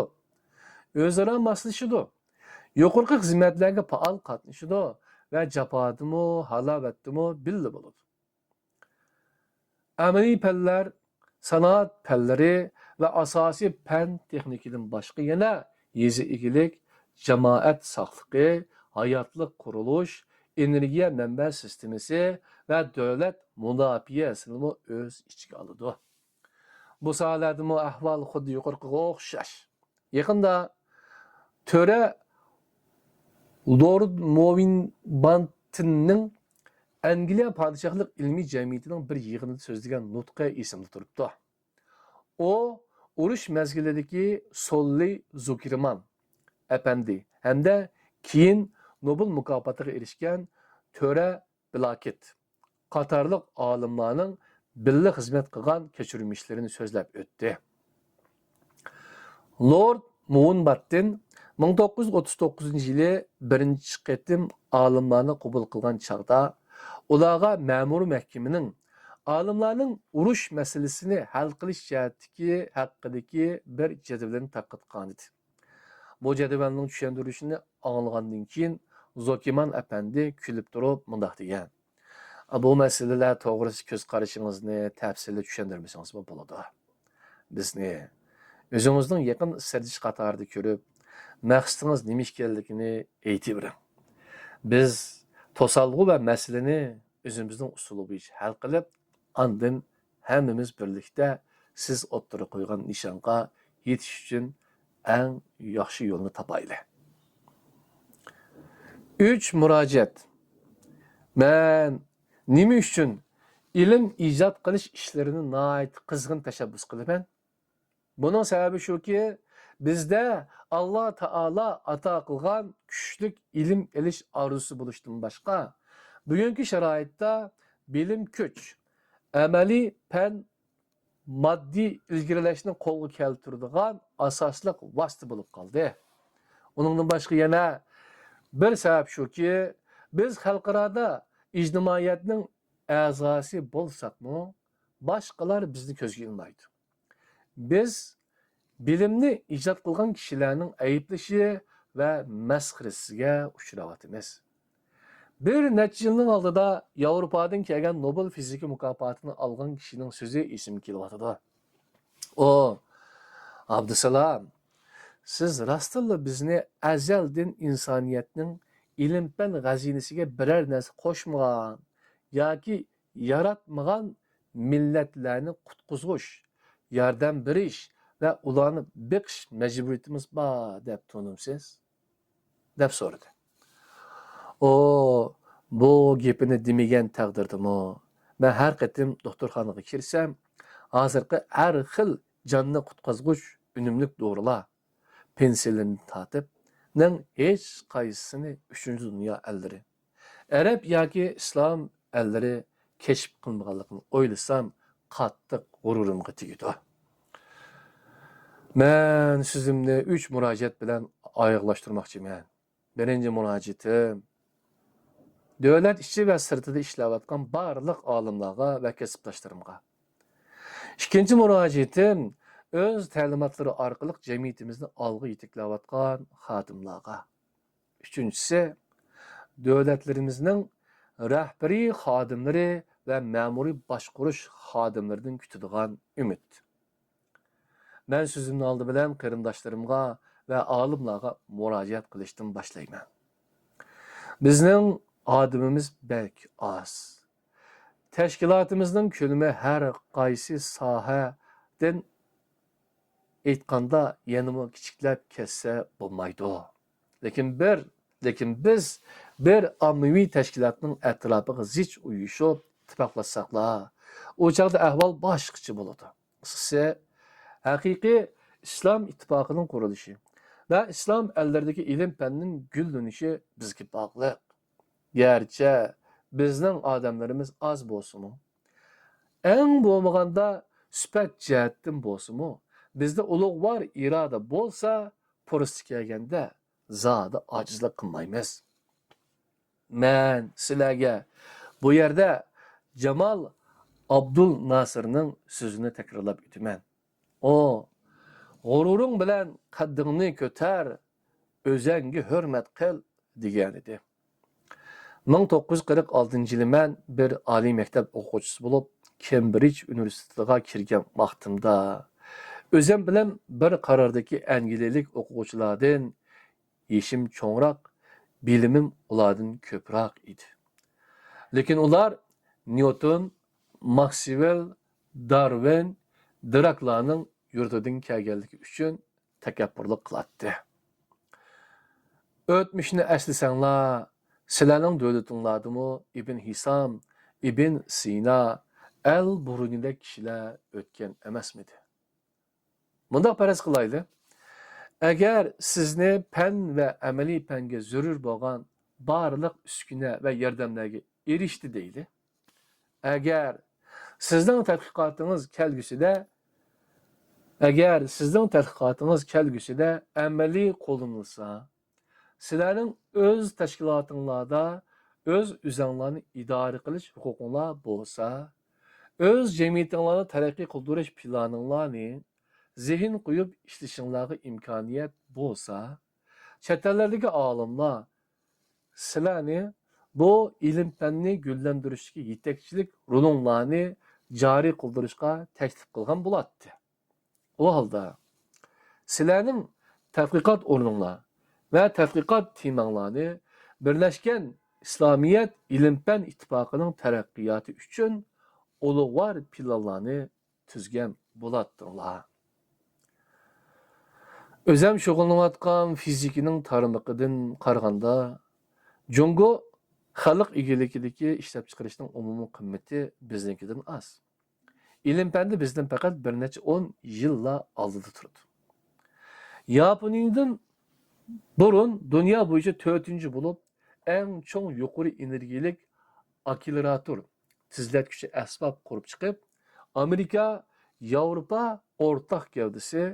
ئۆزئارا ماسلىشىدۇ، يۇقىرىقى خىزمەتلەرگە پائال قاتنىشىدۇ ۋە جاپادىمۇ، ھالاۋەتتىمۇ بىللە بولىدۇ. ئەمەلىي پەنلەر، سانائەت پەنلىرى ۋە ئاساسىي پەن تېخنىكىدىن باشقا يەنە يېزا ئىگىلىك، جامائەت ساقلىقى، ھاياتلىق قۇرۇلۇش، ئېنېرگىيە مەنبە سىستېمىسى ۋە دۆلەت مۇداپىئەسىنىمۇ ئۆز ئىچىگە ئالىدۇ. بۇ ساھەلەردىمۇ ئەھۋال خۇددى يۇقىرىقىغا ئوخشاش. يېقىندا تۆرە لورد موۋېنباتننىڭ ئەنگلىيە پادىشاھلىق ئىلمىي جەمئىيىتىنىڭ بىر يىغىنىدا سۆزلىگەن نۇتقى ئېسىمدە تۇرۇپتۇ. ئۇ ئۇرۇش مەزگىلىدىكى سوللى زۇكىرمان ئەپەندى ھەمدە كېيىن نوبېل مۇكاپاتىغا ئېرىشكەن تۆرە بلاكىت قاتارلىق ئالىملارنىڭ بىللە خىزمەت قىلغان كەچۈرمىشلىرىنى سۆزلەپ ئۆتتى. لورد موۋېنباتتىن مىڭ توققۇز يۈز ئوتتۇز توققۇزىنچى يىلى بىرىنچى قېتىم ئالىملارنى قوبۇل قىلغان چاغدا، ئۇلارغا مەمۇرىي مەھكىمىنىڭ ئالىملارنىڭ ئۇرۇش مەسىلىسىنى ھەل قىلىش جەھەتتىكى ھەققىدىكى بىر جەدۋىلىنى تارقاتقانىدى. بۇ جەدۋەلنىڭ چۈشەندۈرۈشىنى ئاڭلىغاندىن كېيىن، زوكىمان ئەپەندى كۈلۈپ تۇرۇپ مۇنداق دېگەن: «بۇ مەسىلىلەر توغرىسىدا كۆز قارىشىڭىزنى تەپسىلىي چۈشەندۈرمىسىڭىزمۇ بولىدۇ. بىزنى ئۆزىڭىزنىڭ يېقىن سىردىشى قاتارىدا كۆرۈپ، مەقسىتىڭىز نېمە ئىكەنلىكىنى ئېيتىۋېرىڭ. بىز توسالغۇ ۋە مەسىلىنى ئۆزىمىزنىڭ ئۇسۇلى بويىچە ھەل قىلىپ، ئاندىن ھەممىمىز بىرلىكتە سىز ئوتتۇرىغا قويغان نىشانغا يېتىش ئۈچۈن ئەڭ ياخشى يولنى تاپايلى.» ئۈچ مۇراجىئەت. مەن نېمە ئۈچۈن ئىلىم ئىجاد قىلىش ئىشلىرىنى ناھايىتى قىزغىن تەشەببۇس قىلىمەن؟ بۇنىڭ سەۋەبى شۇكى، بىزدە ئاللا تائالا ئاتا قىلغان كۈچلۈك ئىلىم ئېلىش ئارزۇسى بولۇشتىن باشقا، بۈگۈنكى شارائىتتا بىلىم كۈچ، ئەمەلىي پەن ماددىي ئىلگىرىلەشنى قولغا كەلتۈرىدىغان ئاساسلىق ۋاسىتە بولۇپ قالدى. ئۇنىڭدىن باشقا يەنە بىر سەۋەب شۇكى، بىز خەلقئارادا ئىجتىمائىيەتنىڭ ئەزاسى بولساقمۇ، باشقىلار بىزنى كۆزگە ئىلمايدۇ. بىز بىلىمنى ئىجاد قىلغان كىشىلەرنىڭ ئەيىبلىشى ۋە مەسخىرىسىگە ئۇچراۋاتىمىز. بىر نەچچە يىلنىڭ ئالدىدا ياۋروپادىن كەلگەن نوبېل فىزىكا مۇكاپاتىنى ئالغان كىشىنىڭ سۆزى ئېسىمگە كېلىۋاتىدۇ. ئۇ: «ئابدۇسالام، سىز راستتىنلا بىزنى ئەزەلدىن ئىنسانىيەتنىڭ ئىلىم-پەن غەزىنىسىگە بىرەر نەرسە قوشمىغان ياكى ياراتمىغان مىللەتلەرنى قۇتقۇزغۇچ، ياردەم بېرىش ۋە ئۇلارنى بېقىش مەجبۇرىيىتىمىز بار دەپ تونۇمسىز؟» دەپ سورىدى. ئۇ بۇ گېپىنى دېمىگەن تەقدىردىمۇ، مەن ھەر قېتىم دوختۇرخانىغا كىرسەم، ھازىرقى ھەر خىل جاننى قۇتقۇزغۇچ ئۈنۈملۈك دورىلار، پېنسىلىندىن تارتىپ، نىڭ ھېچقايسىسىنى ئۈچىنچى دۇنيا ئەللىرى، ئەرەب ياكى ئىسلام ئەللىرى كەشىپ قىلمىغانلىقىنى ئويلىسام، قاتتىق غۇرۇرۇمغا تېگىدۇ. مەن سۆزۈمنى ئۈچ مۇراجىئەت بىلەن ئاياغلاشتۇرماقچىمەن. بىرىنچى مۇراجىئىتىم دۆلەت ئىچى ۋە سىرتىدا ئىشلەۋاتقان بارلىق ئالىملارغا ۋە كەسىپداشلىرىمغا. ئىككىنچى مۇراجىئىتىم ئۆز تەلىماتلىرى ئارقىلىق جەمئىيىتىمىزنى ئالغا يېتەكلەۋاتقان خادىملارغا. ئۈچىنچىسى، دۆلەتلىرىمىزنىڭ رەھبىرىي خادىملىرى ۋە مەمۇرىي باشقۇرۇش خادىملىرىدىن كۈتىدىغان ئۈمىد. مەن سۆزۈمنى ئالدى بىلەن قېرىنداشلىرىمغا ۋە ئالىملارغا مۇراجىئەت قىلىشتىن باشلايمەن. بىزنىڭ ئادىمىمىز بەك ئاز. تەشكىلاتىمىزنىڭ كۆلىمى ھەر قايسى ساھەدىن ئېيتقاندا يەنىمۇ كىچىكلەپ كەتسە بولمايدۇ. لېكىن بىر، لېكىن بىز بىر ئاممىۋى تەشكىلاتنىڭ ئەتراپىغا زىچ ئۇيۇشۇپ ئىتتىپاقلاشساقلا، ئۇ چاغدا ئەھۋال باشقىچە بولىدۇ. قىسقىسى، ھەقىقىي ئىسلام ئىتتىپاقىنىڭ قۇرۇلۇشى ۋە ئىسلام ئەللىرىدىكى ئىلىم-پەننىڭ گۈللىنىشى بىزگە باغلىق. گەرچە بىزنىڭ ئادەملىرىمىز ئاز بولسىمۇ، ئەڭ بولمىغاندا سۈپەت جەھەتتىن بولسىمۇ، بىزدە ئۇلۇغۋار ئىرادە بولسا، پۇرسىتى كەلگەندە زادى ئاجىزلىق قىلمايمىز. مەن سىلەرگە بۇ يەردە جامال ئابدۇل ناسىرنىڭ سۆزىنى تەكرارلاپ ئۆتىمەن. ئۇ، «غۇرۇرۇڭ بىلەن قەددىڭنى كۆتەر، ئۆزەڭگە ھۆرمەت قىل» دېگەنىدى. مىڭ توققۇز يۈز قىرىق ئالتىنچى يىلى مەن بىر ئالىي مەكتەپ ئوقۇغۇچىسى بولۇپ، كېمبرىج ئۇنىۋېرسىتېتىغا كىرگەن ۋاقتىمدا، ئۆزۈم بىلەن بىر قارادىكى ئەنگلىيەلىك ئوقۇغۇچىلاردىن يېشىم چوڭراق، بىلىمىم ئۇلاردىن كۆپرەك ئىدى. لېكىن ئۇلار نيۇتون، ماكسۋېل، دارۋىن، دىراكلارنىڭ يۇرتىدىن كەلگەنلىكى ئۈچۈن تەكەببۇرلۇق قىلاتتى. ئۆتمۈشنى ئەسلىسەڭلار، سىلەرنىڭ دۆلىتىڭلاردىمۇ ئىبن ھىسام، ئىبن سىنا، ئەل بۇرۇنىدەك كىشىلەر ئۆتكەن ئەمەسمىدى؟ مۇنداق پەرەز قىلايلى، ئەگەر سىزنى پەن ۋە ئەمەلىي پەنگە زۆرۈر بولغان بارلىق ئۈسكۈنە ۋە ياردەملەرگە ئېرىشتى دەيلى. ئەگەر سىزنىڭ تەتقىقاتىڭىز كەلگۈسىدە، ئەگەر سىزنىڭ تەتقىقاتىڭىز كەلگۈسىدە ئەمەلىي قوللىنىلسا، سىلەرنىڭ ئۆز تەشكىلاتىڭلاردا ئۆز ئۆزەڭلارنى ئىدارە قىلىش ھوقۇقۇڭلار بولسا، ئۆز جەمئىيىتىڭلارنى تەرەققىي قىلدۇرۇش پىلانىڭلارنى زېھىن قويۇپ ئىشلىشىڭلارغا ئىمكانىيەت بولسا، چەت ئەللەردىكى ئالىملار سىلەرنى بۇ ئىلىم-پەننى گۈللەندۈرۈشتىكى يېتەكچىلىك رولۇڭلارنى جارى قىلدۇرۇشقا تەكلىپ قىلغان بولاتتى. ئۇ ھالدا سىلەرنىڭ تەتقىقات ئورنۇڭلار ۋە تەتقىقات تېماڭلارنى بىرلەشكەن ئىسلامىيەت ئىلىم-پەن ئىتتىپاقىنىڭ تەرەققىياتى ئۈچۈن ئۇلۇغۋار پىلانلارنى تۈزگەن بولاتتىڭلار. ئۆزەم شۇغۇللىنىۋاتقان فىزىكىنىڭ تارمىقىدىن قارىغاندا، جۇڭگو خەلق ئىگىلىكىدىكى ئىشلەپچىقىرىشنىڭ ئومۇمىي قىممىتى بىزنىڭكىدىن ئاز. ئىلىم-پەندە بىزدىن پەقەت بىر نەچچە ئون يىللا ئالدىدا تۇرىدۇ. ياپونىيەدىن بۇرۇن دۇنيا بويىچە تۆتىنچى بولۇپ، ئەڭ چوڭ يۇقىرى ئېنېرگىيەلىك ئاكسېلېراتور، تېزلەتكۈچى ئەسۋاب قۇرۇپ چىقىپ، ئامېرىكا، ياۋروپا ئورتاق گەۋدىسى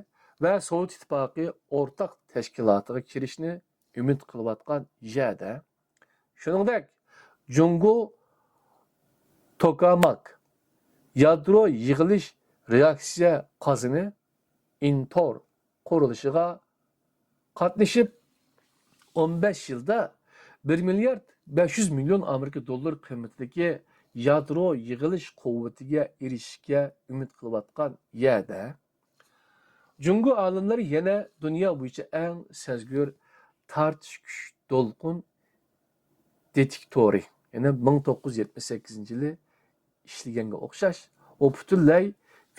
ۋە سوۋېت ئىتتىپاقى ئورتاق تەشكىلاتىغا كىرىشنى ئۈمىد قىلىۋاتقان يەردە، شۇنىڭدەك جۇڭگو توكاماك يادرو يىغىلىش رېئاكسىيە قازىنى ئىنتور قۇرۇلۇشىغا قاتنىشىپ، ئون بەش يىلدا بىر مىليارد بەش يۈز مىليون ئامېرىكا دوللىرى قىممىتىدىكى يادرو يىغىلىش قۇۋۋىتىگە ئېرىشىشكە ئۈمىد قىلىۋاتقان يەردە، جۇڭگو ئالىملىرى يەنە دۇنيا بويىچە ئەڭ سەزگۈر تارتىش كۈچ دولقۇن دېتېكتورى، يەنى مىڭ توققۇز يۈز يەتمىش سەككىزىنچى يىلى ئىشلىگەنگە ئوخشاش، ئۇ پۈتۈنلەي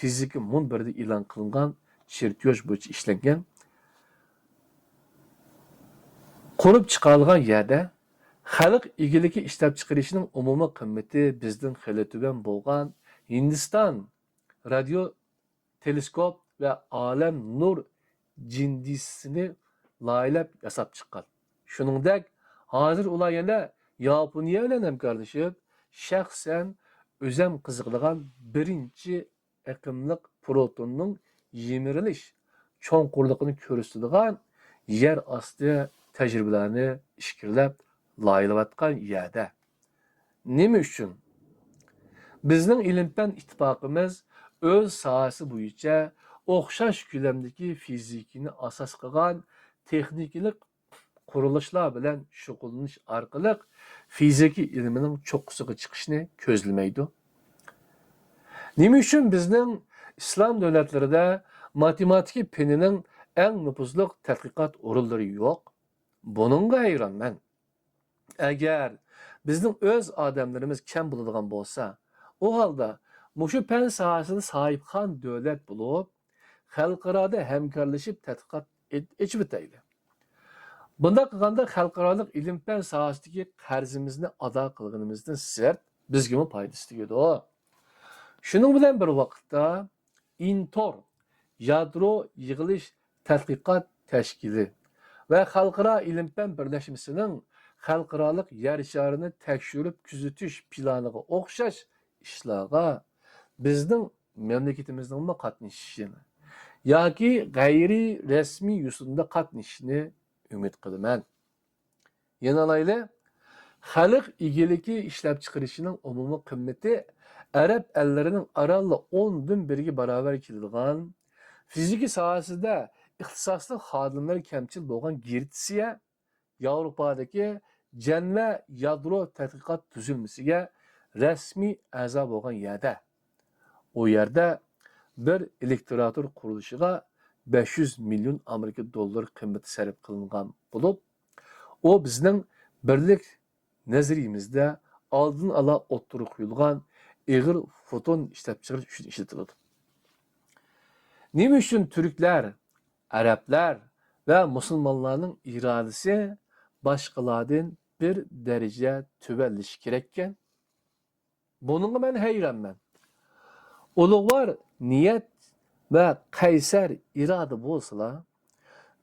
فىزىكا مۇنبىرىدە ئېلان قىلىنغان چېرتيوژ بويىچە ئىشلەنگەن. قۇرۇپ چىقارىلغان يەردە خەلق ئىگىلىكى ئىشلەپچىقىرىشىنىڭ ئومۇمىي قىممىتى بىزدىن خېلى تۆۋەن بولغان ھىندىستان رادىيو تېلېسكوپ ۋە ئالەم نۇر جىندىسىنى لايىھەلەپ ياساپ چىققان. شۇنىڭدەك، ھازىر ئۇلار يەنە ياپونىيە بىلەن ھەمكارلىشىپ، شەخسەن ئۆزەم قىزىقىدىغان بىرىنچى ئېقىملىق پروتوننىڭ يىمىرىلىش چوڭقۇرلۇقىنى كۆرسىتىدىغان يەر ئاستى تەجرىبىلەرنى ئىچكىرىلەپ لايىھىلەۋاتقان يەردە. نېمە ئۈچۈن؟ بىزنىڭ ئىلىم-پەن ئىتتىپاقىمىز ئۆز ساھەسى بويىچە ئوخشاش كۆلەمدىكى فىزىكىنى ئاساس قىلغان تېخنىكىلىق قۇرۇلۇشلار بىلەن شۇغۇللىنىش ئارقىلىق فىزىكا ئىلمىنىڭ چوققىسىغا چىقىشنى كۆزلىمەيدۇ. نېمە ئۈچۈن بىزنىڭ ئىسلام دۆلەتلىرىدە ماتېماتىكا پېنىنىڭ ئەڭ نوپۇزلۇق تەتقىقات ئورۇنلىرى يوق؟ بۇنىڭغا ھەيرانمەن. ئەگەر بىزنىڭ ئۆز ئادەملىرىمىز كەم بولىدىغان بولسا، ئۇ ھالدا مۇشۇ پەن ساھەسىدە ساھىبخان دۆلەت بولۇپ، خەلقئارادا ھەمكارلىشىپ تەتقىقات ئېچىۋېتەيلى. بۇنداق قىلغاندا خەلقئارالىق ئىلىم-پەن ساھەسىدىكى قەرزىمىزنى ئادا قىلغىنىمىزدىن سىرت، بىزگىمۇ پايدىسى تېگىدۇ. شۇنىڭ بىلەن بىر ۋاقىتتا، ئىنتور يادرو يىغىلىش تەتقىقات تەشكىلى ۋە خەلقئارا ئىلىم-پەن بىرلەشمىسىنىڭ خەلقئارالىق يەر شارىنى تەكشۈرۈپ كۆزىتىش پىلانىغا ئوخشاش ئىشلارغا بىزنىڭ مەملىكىتىمىزنىڭمۇ قاتنىشىشىنى ياكى غەيرىي رەسمىي يوسۇندا قاتنىشىشىنى ئۈمىد قىلىمەن. يەنە ئالايلى، خەلق ئىگىلىكى ئىشلەپچىقىرىشىنىڭ ئومۇمىي قىممىتى ئەرەب ئەللىرىنىڭ ئارانلا ئوندىن بىرىگە باراۋەر كېلىدىغان، فىزىكا ساھەسىدە ئىختىساسلىق خادىملىرى كەمچىل بولغان گرېتسىيە، ياۋروپادىكى جەنۋە يادرو تەتقىقات تۈزۈلمىسىگە رەسمىي ئەزا بولغان يەردە، ئۇ يەردە بىر ئېلېكتراتور قۇرۇلۇشىغا بەش يۈز مىليون ئامېرىكا دوللىرى قىممىتى سەرپ قىلىنغان بولۇپ، ئۇ بىزنىڭ بىرلىك نەزەرىيىمىزدە ئالدىن ئالا ئوتتۇرىغا قويۇلغان ئېغىر فوتون ئىشلەپچىقىرىش ئۈچۈن ئىشلىتىلىدۇ. نېمە ئۈچۈن تۈركلەر، ئەرەبلەر ۋە مۇسۇلمانلارنىڭ ئىرادىسى باشقىلاردىن بىر دەرىجە تۆۋەنلىشى كېرەككەن؟ بۇنىڭغا مەن ھەيرانمەن. ئۇلۇغۋار نىيەت ۋە قەيسەر ئىرادە بولسىلا،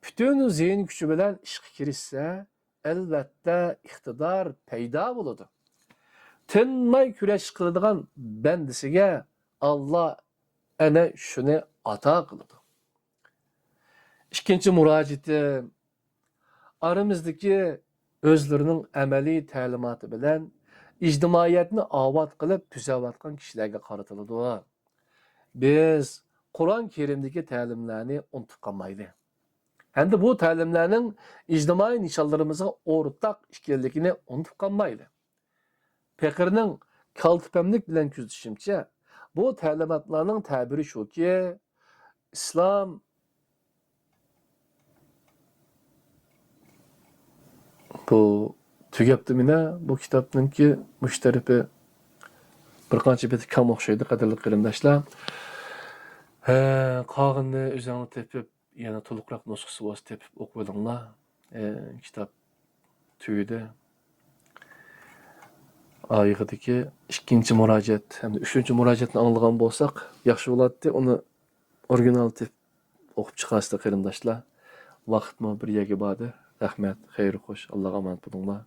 پۈتۈن زېھىن كۈچى بىلەن ئىشقا كىرىشسە، ئەلۋەتتە ئىقتىدار پەيدا بولىدۇ. تىنماي كۈرەش قىلىدىغان بەندىسىگە ئاللا ئەنە شۇنى ئاتا قىلىدۇ. ئىككىنچى مۇراجىئىتىم ئارىمىزدىكى ئۆزلىرىنىڭ ئەمەلىي تەلىماتى بىلەن ئىجتىمائىيەتنى ئاۋات قىلىپ تۈزەۋاتقان كىشىلەرگە قارىتىلىدۇ. بىز قۇرئان كەرىمدىكى تەلىملەرنى ئۇنتۇپ قالمايلى. ھەمدە بۇ تەلىملەرنىڭ ئىجتىمائىي نىشانلىرىمىزغا ئورتاق ئىكەنلىكىنى ئۇنتۇپ قالمايلى. پېقىرنىڭ كالتە پەملىك بىلەن كۆزىتىشىمچە، بۇ تەلىماتلارنىڭ تەبىرى شۇكى، ئىسلام بۇ تۈگەپتۇ مېنە بۇ كىتابنىڭكى مۇشۇ تەرىپى بىر قانچە بېتى كەم ئوخشايدۇ، قەدىرلىك قېرىنداشلار. ھە، قالغىنىنى ئۆزۈڭلار تېپىپ، يەنە تولۇقراق نۇسخىسى بولسا تېپىپ ئوقۇۋېلىڭلار. ئە، كىتاب تۈگىدى. ئايىغىدىكى ئىككىنچى مۇراجىئەت ھەمدە ئۈچىنچى مۇراجىئەتنى ئاڭلىغان بولساق ياخشى بولاتتى. ئۇنى ئورىگىنال تېپىپ ئوقۇپ چىقارسىلەر قېرىنداشلار. ۋاقىتمۇ بىر يەرگە باردى. رەھمەت، خەير خوش، ئاللاغا ئامانەت بولۇڭلار.